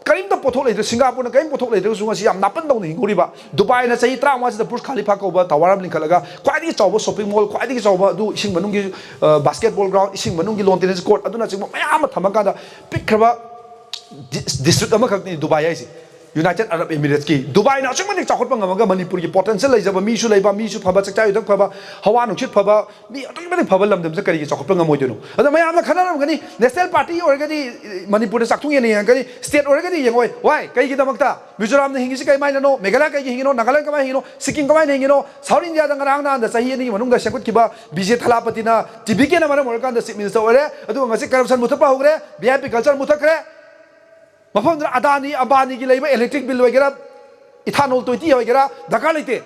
ꯀꯔꯤꯝꯇ ꯄꯣꯠꯊꯣꯛ ꯂꯩꯇ꯭ꯔꯦ꯫ ꯁꯤꯡꯒꯥꯄꯨꯔꯅ ꯀꯔꯤꯝ ꯄꯣꯠꯊꯣꯛ ꯂꯩꯇ꯭ꯔꯒꯁꯨ ꯉꯁꯤ ꯌꯥꯝ ꯅꯥꯄꯟ ꯇꯧꯅ ꯍꯤꯡꯍꯧꯔꯤꯕ꯫ ꯗꯨꯕꯥꯏꯅ ꯆꯍꯤ ꯇꯔꯥꯃꯉꯥꯁꯤꯗ ꯕꯨꯔꯖ ꯈꯥꯂꯤꯐꯥ ꯀꯧꯕ ꯇꯋꯥꯔ ꯑꯃ ꯂꯤꯡꯈꯠꯂꯒ ꯈ꯭ꯋꯥꯏꯗꯒꯤ ꯆꯥꯎꯕ ꯁꯣꯞꯄꯤꯡ ꯃꯣꯜ, ꯈ꯭ꯋꯥꯏꯗꯒꯤ ꯆꯥꯎꯕ ꯑꯗꯨ ꯏꯁꯤꯡ ꯃꯅꯨꯡꯒꯤ, ꯑ, ꯕꯥꯁꯀꯦꯠꯕꯣꯜ ꯒ꯭ꯔꯥꯎꯟ, ꯏꯁꯤꯡ ꯃꯅꯨꯡꯒꯤ ꯂꯣꯟ ꯇꯦꯅꯤꯁ ꯀꯣꯔꯠ ꯑꯗꯨꯅꯆꯤꯡꯕ ꯃꯌꯥꯝ ꯑꯃ ꯊꯝꯃꯀꯥꯟꯗ ꯄꯤꯛꯈ꯭ꯔꯕ ꯗꯤ-, ꯗꯤꯁꯇ꯭ꯔꯤꯛ ꯑꯃꯈꯛꯅꯤ ꯗꯨꯕꯥꯏ ꯍꯥꯏꯁꯦ꯫ ꯌꯨꯅꯥꯏꯇꯦꯠ ꯑꯔꯕ ꯑꯦꯃꯤꯔꯦꯠꯁꯀꯤ, ꯗꯨꯕꯥꯏꯅ ꯑꯁꯨꯛꯀꯤ ꯃꯇꯤꯛ ꯆꯥꯎꯈꯠꯄ ꯉꯝꯃꯒ, ꯃꯅꯤꯄꯨꯔꯒꯤ ꯄꯣꯇꯦꯟꯁꯤꯌꯦꯜ ꯂꯩꯖꯕ, ꯃꯤꯁꯨ ꯂꯩꯕ, ꯃꯤꯁꯨ ꯐꯕ, ꯆꯥꯛꯆꯥ ꯌꯨꯊꯛ ꯐꯕ, ꯍꯋꯥ ꯅꯨꯡꯁꯤꯠ ꯐꯕ, ꯃꯤ ꯑꯗꯨꯛꯀꯤ ꯃꯇꯤꯛ ꯐꯕ ꯂꯝꯗꯝꯁꯤꯗ ꯀꯔꯤꯒꯤ ꯆꯥꯎꯈꯠꯄ ꯉꯝꯃꯣꯏꯗꯣꯏꯅꯣ? ꯑꯗꯣ ꯃꯌꯥꯝꯅ ꯈꯟꯅꯔꯝꯒꯅꯤ, ꯅꯦꯁꯅꯦꯜ ꯄꯥꯔꯇꯤ ꯑꯣꯏꯔꯒꯗꯤ ꯃꯅꯤꯄꯨꯔꯗ ꯆꯥꯛꯊꯨꯡ ꯍꯦꯟꯅ ꯌꯦꯡꯉꯛꯀꯅꯤ, ꯁ꯭ꯇꯦꯠ ꯑꯣꯏꯔꯒꯗꯤ ꯌꯦꯡꯉꯛꯑꯣꯏ꯫ ꯋꯥꯏ? ꯀꯩꯒꯤꯗꯃꯛꯇ? ꯃꯤꯖꯣꯔꯥꯝꯅ ꯍꯤꯡꯉꯤꯁꯤ ꯀꯃꯥꯏꯅꯅꯣ? ꯃꯦꯘꯥꯂꯌꯥ ꯀꯩꯒꯤ ꯍꯤꯡꯉꯤꯅꯣ? ꯅꯥꯒꯥꯂꯦꯟ ꯀꯃꯥꯏꯅ ꯍꯤꯡꯉꯤꯅꯣ? ꯁꯤꯛꯀꯤꯝ ꯀꯃꯥꯏꯅ ꯍꯤꯡꯉꯤꯅꯣ? ꯁꯥꯎꯠ ꯏꯟꯗꯤꯌꯥꯗ ꯉꯔꯥꯡ ꯅꯍꯥꯟꯗ ꯆꯍꯤ ꯑꯅꯤꯒꯤ ꯃꯅꯨꯡꯗ ꯁꯦꯝꯒꯠꯈꯤꯕ ꯕꯤꯖꯦ ꯊꯂꯥꯄꯇꯤꯅ ꯇꯤ ꯕꯤ ꯀꯦꯅ ꯃꯔꯝ ꯑꯣꯏꯔꯀꯥꯟꯗ ꯆꯤꯐ ꯃꯤꯅꯤꯁꯇꯔ ꯑꯣꯏꯔꯦ, ꯑꯗꯨꯒ ꯉꯁꯤ ꯀꯔꯞꯁꯟ ꯃꯨꯊꯠꯄ ꯍꯧꯈ꯭ꯔꯦ, ꯚꯤ ꯑꯥꯏ ꯄꯤ ꯀꯜꯆꯔ ꯃꯨꯊꯠꯈ꯭ꯔꯦ꯫ ꯃꯐꯝꯗꯨꯗ ꯑꯗꯥꯅꯤ ꯑꯝꯕꯥꯅꯤꯒꯤ ꯂꯩꯕ ꯏꯂꯦꯛꯇ꯭ꯔꯤꯛ ꯕꯤꯜ ꯑꯣꯏꯒꯦꯔꯥ, ꯏꯊꯥꯅꯣꯜ ꯇ꯭ꯋꯦꯟꯇꯤ ꯑꯣꯏꯒꯦꯔꯥ ꯗꯔꯀꯥꯔ ꯂꯩꯇꯦ꯫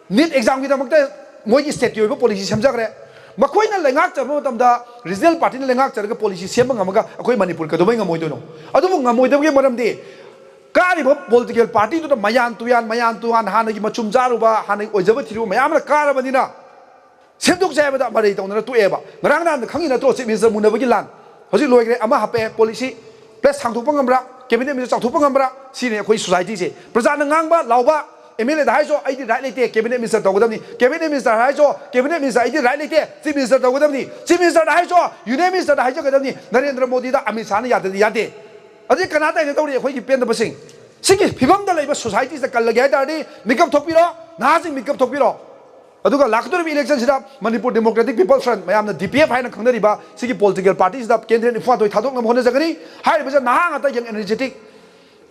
ꯅꯤꯠ ꯑꯦꯛꯖꯥꯝꯒꯤꯗꯃꯛꯇ ꯃꯣꯏꯒꯤ ꯁ꯭ꯇꯦꯠꯀꯤ ꯑꯣꯏꯕ ꯄꯣꯂꯤꯁꯤ ꯁꯦꯝꯖꯈ꯭ꯔꯦ꯫ ꯃꯈꯣꯏꯅ ꯂꯩꯉꯥꯛꯆꯕ ꯃꯇꯝꯗ, ꯔꯤꯖꯅꯦꯜ ꯄꯥꯔꯇꯤꯅ ꯂꯩꯉꯥꯛꯆꯔꯒ ꯄꯣꯂꯤꯁꯤ ꯁꯦꯝꯕ ꯉꯝꯃꯒ ꯑꯩꯈꯣꯏ ꯃꯅꯤꯄꯨꯔ ꯀꯩꯗꯧꯕꯩ ꯉꯝꯃꯣꯏꯗꯣꯏꯅꯣ? ꯑꯗꯨꯕꯨ ꯉꯝꯃꯣꯏꯗꯕꯒꯤ ꯃꯔꯝꯗꯤ ꯀꯥꯔꯤꯕ ꯄꯣꯂꯤꯇꯤꯀꯦꯜ ꯄꯥꯔꯇꯤꯗꯨꯗ ꯃꯌꯥꯟ ꯇꯨꯌꯥꯟ, ꯃꯌꯥꯟ ꯇꯨꯌꯥꯟ, ꯍꯥꯟꯅꯒꯤ ꯃꯆꯨꯝ ꯆꯥꯔꯨꯕ, ꯍꯥꯟꯅꯒꯤ ꯑꯣꯏꯖꯕ ꯊꯤꯔꯨꯕ ꯃꯌꯥꯝ ꯑꯃꯅ ꯀꯥꯔꯕꯅꯤꯅ ꯁꯦꯝꯗꯣꯛꯁꯦ ꯍꯥꯏꯕꯗ ꯃꯔꯩ ꯇꯧꯅꯔ ꯇꯣꯛꯑꯦꯕ꯫ ꯉꯔꯥꯡ ꯅꯍꯥꯟꯗ ꯈꯪꯉꯤ ꯅꯠꯇ꯭ꯔꯣ, ꯆꯤꯐ ꯃꯤꯅꯤꯁꯇꯔ ꯃꯨꯟꯅꯕꯒꯤ ꯂꯥꯟ? ꯍꯧꯖꯤꯛ ꯂꯣꯏꯈ꯭ꯔꯦ, ꯑꯃ ꯍꯥꯞꯄꯛꯑꯦ ꯄꯣꯂꯤꯁꯤ, ꯄ꯭ꯂꯁ ꯁꯥꯡꯗꯣꯛꯄ ꯉꯝꯕ꯭ꯔꯥ, ꯀꯦꯕꯤꯅꯦꯠ ꯃꯤꯅꯤꯁꯇꯔ ꯆꯥꯎꯊꯣꯛꯄ ꯉꯝꯕ꯭ꯔꯥ? ꯁꯤꯅꯤ ꯑꯩꯈꯣꯏ ꯁꯣꯁꯥꯏꯇꯤꯁꯦ꯫ ꯄ꯭ꯔꯖꯥꯅ ꯉꯥꯡꯕ, ꯂꯥꯎꯕ, ꯑꯦꯝ ꯑꯦꯜ ꯑꯦꯗ ꯍꯥꯏꯔꯁꯨ ꯑꯩꯗꯤ ꯔꯥꯏꯠ ꯂꯩꯇꯦ, ꯀꯦꯕꯤꯅꯦꯠ ꯃꯤꯅꯤꯁꯇꯔ ꯇꯧꯒꯗꯕꯅꯤ, ꯀꯦꯕꯤꯅꯦꯠ ꯃꯤꯅꯤꯁꯇꯔ ꯍꯥꯏꯔꯁꯨ, ꯀꯦꯕꯤꯅꯦꯠ ꯃꯤꯅꯤꯁꯇꯔ ꯑꯩꯗꯤ ꯔꯥꯏꯠ ꯂꯩꯇꯦ, ꯆꯤꯐ ꯃꯤꯅꯤꯁꯇꯔ ꯇꯧꯒꯗꯕꯅꯤ, ꯆꯤꯐ ꯃꯤꯅꯤꯁꯇꯔꯗ ꯍꯥꯏꯔꯁꯨ ꯌꯨꯅꯤꯌꯟ ꯃꯤꯅꯤꯁꯇꯔꯗ ꯍꯥꯏꯖꯒꯗꯕꯅꯤ, ꯅꯔꯦꯟꯗ꯭ꯔ ꯃꯣꯗꯤꯗ ꯑꯃꯤꯠ ꯁꯥꯍꯅ ꯌꯥꯗꯗꯤ ꯌꯥꯗꯦ꯫ ꯑꯗꯩ ꯀꯅꯥ ꯇꯥꯏꯅ ꯇꯧꯔꯤ ꯑꯩꯈꯣꯏꯒꯤ ꯄꯦꯟꯗꯕꯁꯤꯡ? ꯁꯤꯒꯤ ꯐꯤꯕꯝꯗ ꯂꯩꯕ ꯁꯣꯁꯥꯏꯇꯤꯁꯤꯗ ꯀꯜꯂꯒꯦ ꯍꯥꯏ ꯇꯥꯔꯗꯤ ꯃꯤꯀꯞ ꯊꯣꯛꯄꯤꯔꯣ, ꯅꯍꯥꯁꯤꯡ ꯃꯤꯀꯞ ꯊꯣꯛꯄꯤꯔꯣ꯫ ꯑꯗꯨꯒ ꯂꯥꯛꯀꯗꯧꯔꯤꯕ ꯏꯂꯦꯛꯁꯟꯁꯤꯗ ꯃꯅꯤꯄꯨꯔ ꯗꯦꯃꯣꯀ꯭ꯔꯦꯇꯤꯛ ꯄꯤꯄꯜꯁ ꯐ꯭ꯔꯟꯠ, ꯃꯌꯥꯝꯅ ꯗꯤ ꯄꯤ ꯑꯦꯐ ꯍꯥꯏꯅ ꯈꯪꯅꯔꯤꯕ ꯁꯤꯒꯤ ꯄꯣꯂꯤꯇꯤꯀꯦꯜ ꯄꯥꯔꯇꯤꯁꯤꯗ ꯀꯦꯟꯗꯤꯗꯦꯠ ꯅꯤꯐꯨꯃꯥꯊꯣꯏ ꯊꯥꯗꯣꯛꯅꯕ ꯍꯣꯠꯅꯖꯒꯅꯤ꯫ ꯍꯥꯏꯔꯤꯕꯁꯦ ꯅꯍꯥ ꯉꯥꯛꯇ, ꯌꯪ ꯑꯦꯅꯔꯖꯦꯇꯤꯛ,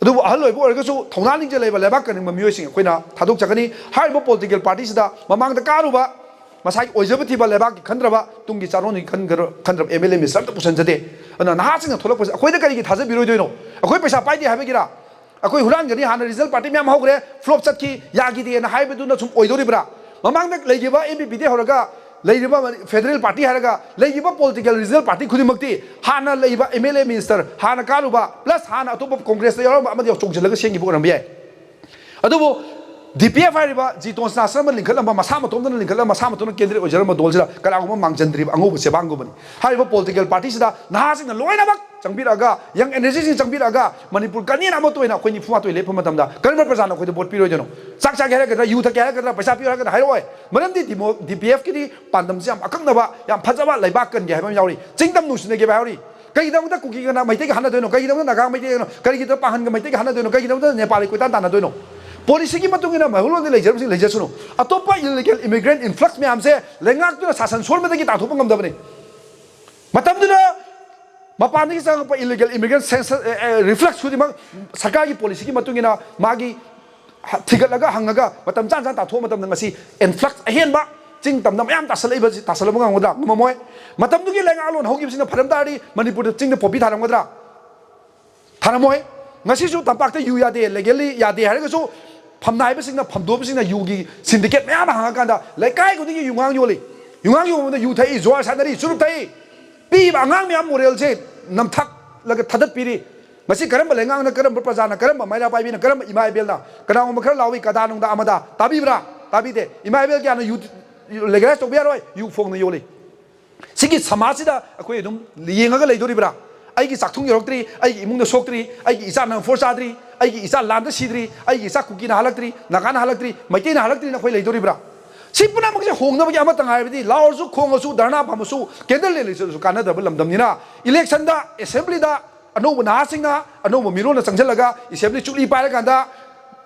ꯑꯗꯨꯕꯨ ꯑꯍꯜ ꯑꯣꯏꯕ ꯑꯣꯏꯔꯒꯁꯨ ꯊꯧꯅꯥ ꯂꯤꯡꯖꯦꯜ ꯂꯩꯕ ꯂꯩꯕꯥꯛ ꯀꯟꯅꯤꯡꯕ ꯃꯤꯑꯣꯏꯁꯤꯡ ꯑꯩꯈꯣꯏꯅ ꯊꯥꯗꯣꯛꯆꯒꯅꯤ꯫ ꯍꯥꯏꯔꯤꯕ ꯄꯣꯂꯤꯇꯤꯀꯦꯜ ꯄꯥꯔꯇꯤꯁꯤꯗ ꯃꯃꯥꯡꯗ ꯀꯥꯔꯨꯕ, ꯃꯁꯥꯒꯤ ꯑꯣꯏꯖꯕ ꯊꯤꯕ, ꯂꯩꯕꯥꯛꯀꯤ ꯈꯟꯗ꯭ꯔꯕ, ꯇꯨꯡꯒꯤ ꯆꯥꯔꯣꯟꯒꯤ ꯈꯟꯗ꯭ꯔ-, ꯈꯟꯗ꯭ꯔꯕ ꯑꯦꯝ ꯑꯦꯜ ꯑꯦ ꯃꯤꯅꯤꯁꯇꯔ ꯑꯝꯇ ꯄꯨꯁꯟꯖꯗꯦ꯫ ꯑꯗꯨꯅ ꯅꯍꯥꯁꯤꯡꯅ ꯊꯣꯛꯂꯛꯄꯁꯦ ꯑꯩꯈꯣꯏꯗ ꯀꯔꯤꯒꯤ ꯊꯥꯖꯕꯤꯔꯣꯏꯗꯣꯏꯅꯣ? ꯑꯩꯈꯣꯏ ꯄꯩꯁꯥ ꯄꯥꯏꯗꯦ ꯍꯥꯏꯕꯒꯤꯔꯥ? ꯑꯩꯈꯣꯏ ꯍꯨꯔꯥꯟꯒꯅꯤ, ꯍꯥꯟꯅ ꯔꯤꯖꯜ ꯄꯥꯔꯇꯤ ꯃꯌꯥꯝ ꯍꯧꯈ꯭ꯔꯦ, ꯐ꯭ꯂꯣꯞ ꯆꯠꯈꯤ, ꯌꯥꯈꯤꯗꯦꯅ ꯍꯥꯏꯕꯗꯨꯅ ꯁꯨꯝ ꯑꯣꯏꯗꯣꯔꯤꯕ꯭ꯔꯥ? ꯃꯃꯥꯡꯗ ꯂꯩꯈꯤꯕ ꯑꯦꯝ ꯕꯤ ꯄꯤꯗꯒꯤ ꯍꯧꯔꯒ ꯂꯩꯔꯤꯕ ꯐꯦꯗꯔꯦꯜ ꯄꯥꯔꯇꯤ ꯍꯥꯏꯔꯒ ꯂꯩꯈꯤꯕ ꯄꯣꯂꯤꯇꯤꯀꯦꯜ ꯔꯤꯖꯅꯦꯜ ꯄꯥꯔꯇꯤ ꯈꯨꯗꯤꯡꯃꯛꯇꯤ ꯍꯥꯟꯅ ꯂꯩꯕ ꯑꯦꯝ ꯑꯦꯜ ꯑꯦ ꯃꯤꯅꯤꯁꯇꯔ, ꯍꯥꯟꯅ ꯀꯥꯔꯨꯕ, ꯄ꯭ꯂꯁ ꯍꯥꯟꯅ ꯑꯇꯣꯞꯄ ꯀꯣꯡꯒ꯭ꯔꯦꯁꯇ ꯌꯥꯎꯔꯝꯕ ꯑꯃꯗꯤ ꯆꯣꯡꯁꯤꯜꯂꯒ ꯁꯦꯝꯈꯤꯕ ꯑꯣꯏꯔꯝꯕ ꯌꯥꯏ꯫ ꯑꯗꯨꯕꯨ ꯗꯤ ꯄꯤ ꯑꯦꯐ ꯍꯥꯏꯔꯤꯕ ꯖꯤꯇꯣꯟ ꯁꯅꯥꯁ꯭ꯔꯝꯅ ꯂꯤꯡꯈꯠꯂꯝꯕ, ꯃꯁꯥ ꯃꯇꯣꯝꯇꯅ ꯂꯤꯡꯈꯠꯂꯝꯕ, ꯃꯁꯥ ꯃꯇꯣꯝꯇꯅ ꯀꯦꯟꯗꯤꯗꯦꯠ ꯑꯣꯏꯖꯔꯝꯕ ꯗꯣꯜꯁꯤꯗ ꯀꯅꯥꯒꯨꯝꯕ ꯃꯥꯡꯖꯟꯗ꯭ꯔꯤꯕ ꯑꯉꯧꯕ ꯆꯦꯕꯥꯡꯒꯨꯝꯕꯅꯤ꯫ ꯍꯥꯏꯔꯤꯕ ꯄꯣꯂꯤꯇꯤꯀꯦꯜ ꯄꯥꯔꯇꯤꯁꯤꯗ ꯅꯍꯥꯁꯤꯡꯅ ꯂꯣꯏꯅꯃꯛ ꯆꯪꯕꯤꯔꯛꯑꯒ, ꯌꯪ ꯑꯦꯅꯔꯖꯤꯁꯤꯡ ꯆꯪꯕꯤꯔꯛꯑꯒ, ꯃꯅꯤꯄꯨꯔ ꯀꯅꯦꯅ ꯑꯃꯠꯇ ꯑꯣꯏꯅ ꯑꯩꯈꯣꯏ ꯅꯤꯐꯨ ꯃꯥꯊꯣꯏ ꯂꯦꯞꯄ ꯃꯇꯝꯗ ꯀꯔꯝꯕ ꯄ꯭ꯔꯖꯥꯅ ꯑꯩꯈꯣꯏꯗ ꯚꯣꯠ ꯄꯤꯔꯣꯏꯗꯣꯏꯅꯣ? ꯆꯥꯛ ꯆꯥꯒꯦ ꯍꯥꯏꯔꯛꯀꯗ꯭ꯔꯥ, ꯌꯨ ꯊꯛꯀꯦ ꯍꯥꯏꯔꯛꯀꯗ꯭ꯔꯥ, ꯄꯩꯁꯥ ꯄꯤꯌꯨ ꯍꯥꯏꯔꯛꯀꯗ꯭ꯔꯥ? ꯍꯥꯏꯔꯛꯑꯣꯏ꯫ ꯃꯔꯝꯗꯤ ꯗꯤꯃꯣ-, ꯗꯤ ꯄꯤ ꯑꯦꯐꯀꯤꯗꯤ ꯄꯥꯟꯗꯝꯁꯦ ꯌꯥꯝ ꯑꯀꯛꯅꯕ, ꯌꯥꯝ ꯐꯖꯕ, ꯂꯩꯕꯥꯛ ꯀꯟꯒꯦ ꯍꯥꯏꯕ ꯑꯃ ꯌꯥꯎꯔꯤ, ꯆꯤꯡꯗꯝ ꯅꯨꯡꯁꯤꯅꯒꯦ ꯍꯥꯏꯕ ꯌꯥꯎꯔꯤ꯫ ꯀꯩꯒꯤꯗꯃꯛꯇ ꯀꯨꯀꯤꯒꯅ ꯃꯩꯇꯩꯒ ꯍꯥꯠꯅꯗꯣꯏꯅꯣ? ꯀꯩꯒꯤꯗꯃꯛꯇ ꯅꯥꯒꯥ ꯃꯩꯇꯩꯒꯅꯣ? ꯀꯔꯤꯒꯤꯗꯃꯛꯇ ꯄꯥꯡꯒꯟꯒ ꯃꯩꯇꯩꯒ ꯍꯥꯠꯅꯗꯣꯏꯅꯣ? ꯀꯩꯒꯤꯗꯃꯛꯇ ꯅꯦꯄꯥꯂꯤ ꯀꯣꯏꯇꯥꯟ ꯇꯥꯟꯅꯗꯣꯏꯅꯣ? ꯄꯣꯂꯤꯁꯤꯒꯤ ꯃꯇꯨꯡ ꯏꯟꯅ ꯃꯩꯍꯧꯔꯣꯟꯗꯤ ꯂꯩꯖꯔꯝꯁꯤꯡ ꯂꯩꯖꯁꯅꯨ꯫ ꯑꯇꯣꯞꯄ ꯏꯂꯤꯒꯦꯜ ꯏꯃꯤꯒ꯭ꯔꯦꯟ ꯏꯟꯐ꯭ꯂꯛꯁ ꯃꯌꯥꯝꯁꯦ ꯂꯩꯉꯥꯛꯇꯨꯅ ꯁꯥꯁꯟ ꯁꯣꯟꯕꯗꯒꯤ ꯇꯥꯟꯊꯣꯛꯄ ꯉꯝꯗꯕꯅꯤ꯫ ꯃꯇꯝꯗꯨꯗ ꯃꯄꯥꯟꯗꯒꯤ ꯆꯪꯉꯛꯄ ꯏꯂꯤꯒꯦꯜ ꯏꯃꯤꯒ꯭ꯔꯦꯟ ꯁꯦꯟꯁꯁ ꯔꯤꯐ꯭ꯂꯛꯁ ꯈꯨꯗꯤꯡꯃꯛ ꯁꯔꯀꯥꯔꯒꯤ ꯄꯣꯂꯤꯁꯤꯒꯤ ꯃꯇꯨꯡ ꯏꯟꯅ ꯃꯥꯒꯤ ꯊꯤꯒꯠꯂꯒ ꯍꯪꯉꯒ ꯃꯇꯝ ꯆꯥꯅ ꯆꯥꯅ ꯇꯥꯊꯣꯛꯄ ꯃꯇꯝꯗ ꯉꯁꯤ ꯏꯟꯐ꯭ꯂꯛꯁ ꯑꯍꯦꯟꯕ ꯆꯤꯡ ꯇꯝꯗ ꯃꯌꯥꯝ ꯇꯥꯁꯜꯂꯛꯏꯕꯁꯤ ꯇꯥꯁꯜꯂꯛꯄ ꯉꯝꯒꯗ꯭ꯔꯥ? ꯉꯝꯃꯝꯃꯣꯏ꯫ ꯃꯇꯝꯗꯨꯒꯤ ꯂꯩꯉꯥꯛꯂꯣꯟ ꯍꯧꯈꯤꯕꯁꯤꯅ ꯐꯔꯝ ꯇꯥꯔꯗꯤ ꯃꯅꯤꯄꯨꯔꯗ ꯆꯤꯡꯗ ꯄꯣꯄꯤ ꯊꯥꯔꯝꯒꯗ꯭ꯔꯥ? ꯊꯥꯔꯝꯃꯣꯏ꯫ ꯉꯁꯤꯁꯨ ꯇꯝꯄꯥꯛꯇ ꯌꯨ ꯌꯥꯗꯦ, ꯂꯦꯒꯦꯜꯂꯤ ꯌꯥꯗꯦ ꯍꯥꯏꯔꯒꯁꯨ ꯐꯝꯅꯥꯏꯕꯁꯤꯡꯅ, ꯐꯝꯗꯣꯛꯄꯁꯤꯡꯅ ꯌꯨꯒꯤ ꯁꯤꯟꯗꯤꯀꯦꯠ ꯃꯌꯥꯝ ꯑꯃ ꯍꯥꯡꯉꯀꯥꯟꯗ ꯂꯩꯀꯥꯏ ꯈꯨꯗꯤꯡꯒꯤ ꯌꯨꯉꯥꯡ ꯌꯣꯜꯂꯤ꯫ ꯌꯨꯉꯥꯡ ꯌꯣꯟꯕꯗ ꯌꯨ ꯊꯛꯏ, ꯖꯨꯋꯥꯔ ꯁꯥꯟꯅꯔꯤ, ꯆꯨꯔꯨꯞ ꯊꯛꯏ꯫ ꯄꯤꯕ ꯑꯉꯥꯡ ꯃꯌꯥꯝ ꯃꯣꯔꯦꯜꯁꯦ ꯅꯝꯊꯛꯂꯒ ꯊꯥꯗꯠꯄꯤꯔꯤ꯫ ꯃꯁꯤ ꯀꯔꯝꯕ ꯂꯩꯉꯥꯛꯅ, ꯀꯔꯝꯕ ꯄ꯭ꯔꯖꯥꯅ, ꯀꯔꯝꯕ ꯃꯩꯔꯥ ꯄꯥꯏꯕꯤꯅ, ꯀꯔꯝꯕ ꯏꯃꯥ ꯏꯕꯦꯜꯅ? ꯀꯅꯥꯒꯨꯝꯕ ꯈꯔ ꯂꯥꯎꯏ, ꯀꯗꯥ ꯅꯨꯡꯗꯥ ꯑꯃꯗ꯫ ꯇꯥꯕꯤꯕ꯭ꯔꯥ? ꯇꯥꯕꯤꯗꯦ꯫ ꯏꯃꯥ ꯏꯕꯦꯜ ꯀꯌꯥꯅ ꯌꯨ ꯂꯦꯒꯦꯂꯥꯏꯁ ꯇꯧꯕ ꯌꯥꯔꯣꯏ, ꯌꯨ ꯐꯣꯡꯅ ꯌꯣꯜꯂꯤ꯫ ꯁꯤꯒꯤ ꯁꯃꯥꯖꯁꯤꯗ ꯑꯩꯈꯣꯏ ꯑꯗꯨꯝ ꯌꯦꯡꯉꯒ ꯂꯩꯗꯣꯔꯤꯕ꯭ꯔꯥ? ꯑꯩꯒꯤ ꯆꯥꯛꯊꯨꯡ ꯌꯧꯔꯛꯇ꯭ꯔꯤ, ꯑꯩꯒꯤ ꯏꯃꯨꯡꯗ ꯁꯣꯛꯇ꯭ꯔꯤ, ꯑꯩꯒꯤ ꯏꯆꯥ ꯅꯪ ꯐꯣꯔ ꯆꯥꯗ꯭ꯔꯤ, ꯑꯩꯒꯤ ꯏꯆꯥ ꯂꯥꯟꯗ ꯁꯤꯗ꯭ꯔꯤ, ꯑꯩꯒꯤ ꯏꯆꯥ ꯀꯨꯀꯤꯅ ꯍꯥꯜꯂꯛꯇ꯭ꯔꯤ, ꯅꯥꯒꯥꯅ ꯍꯥꯜꯂꯛꯇ꯭ꯔꯤ, ꯃꯩꯇꯩꯅ ꯍꯥꯜꯂꯛꯇ꯭ꯔꯤꯅ ꯑꯩꯈꯣꯏ ꯂꯩꯗꯣꯔꯤꯕ꯭ꯔꯥ? ꯁꯤ ꯄꯨꯝꯅꯃꯛꯁꯦ ꯍꯣꯡꯅꯕꯒꯤ ꯑꯃꯠꯇ ꯉꯥꯏꯔꯕꯗꯤ ꯂꯥꯎꯔꯁꯨ, ꯈꯣꯡꯉꯁꯨ, ꯙꯔꯅꯥ ꯐꯝꯃꯁꯨ, ꯀꯦꯟꯗꯜ ꯂꯦꯜꯂꯁꯨ ꯀꯥꯟꯅꯗꯕ ꯂꯝꯗꯝꯅꯤꯅ, ꯏꯂꯦꯛꯁꯟꯗ, ꯑꯦꯁꯦꯝꯕ꯭ꯂꯤꯗ ꯑꯅꯧꯕ ꯅꯍꯥꯁꯤꯡꯅ, ꯑꯅꯧꯕ ꯃꯤꯔꯣꯜꯅ ꯆꯪꯁꯤꯜꯂꯒ ꯑꯦꯁꯦꯝꯕ꯭ꯂꯤ ꯆꯨꯞꯂꯤ ꯄꯥꯏꯔꯀꯥꯟꯗ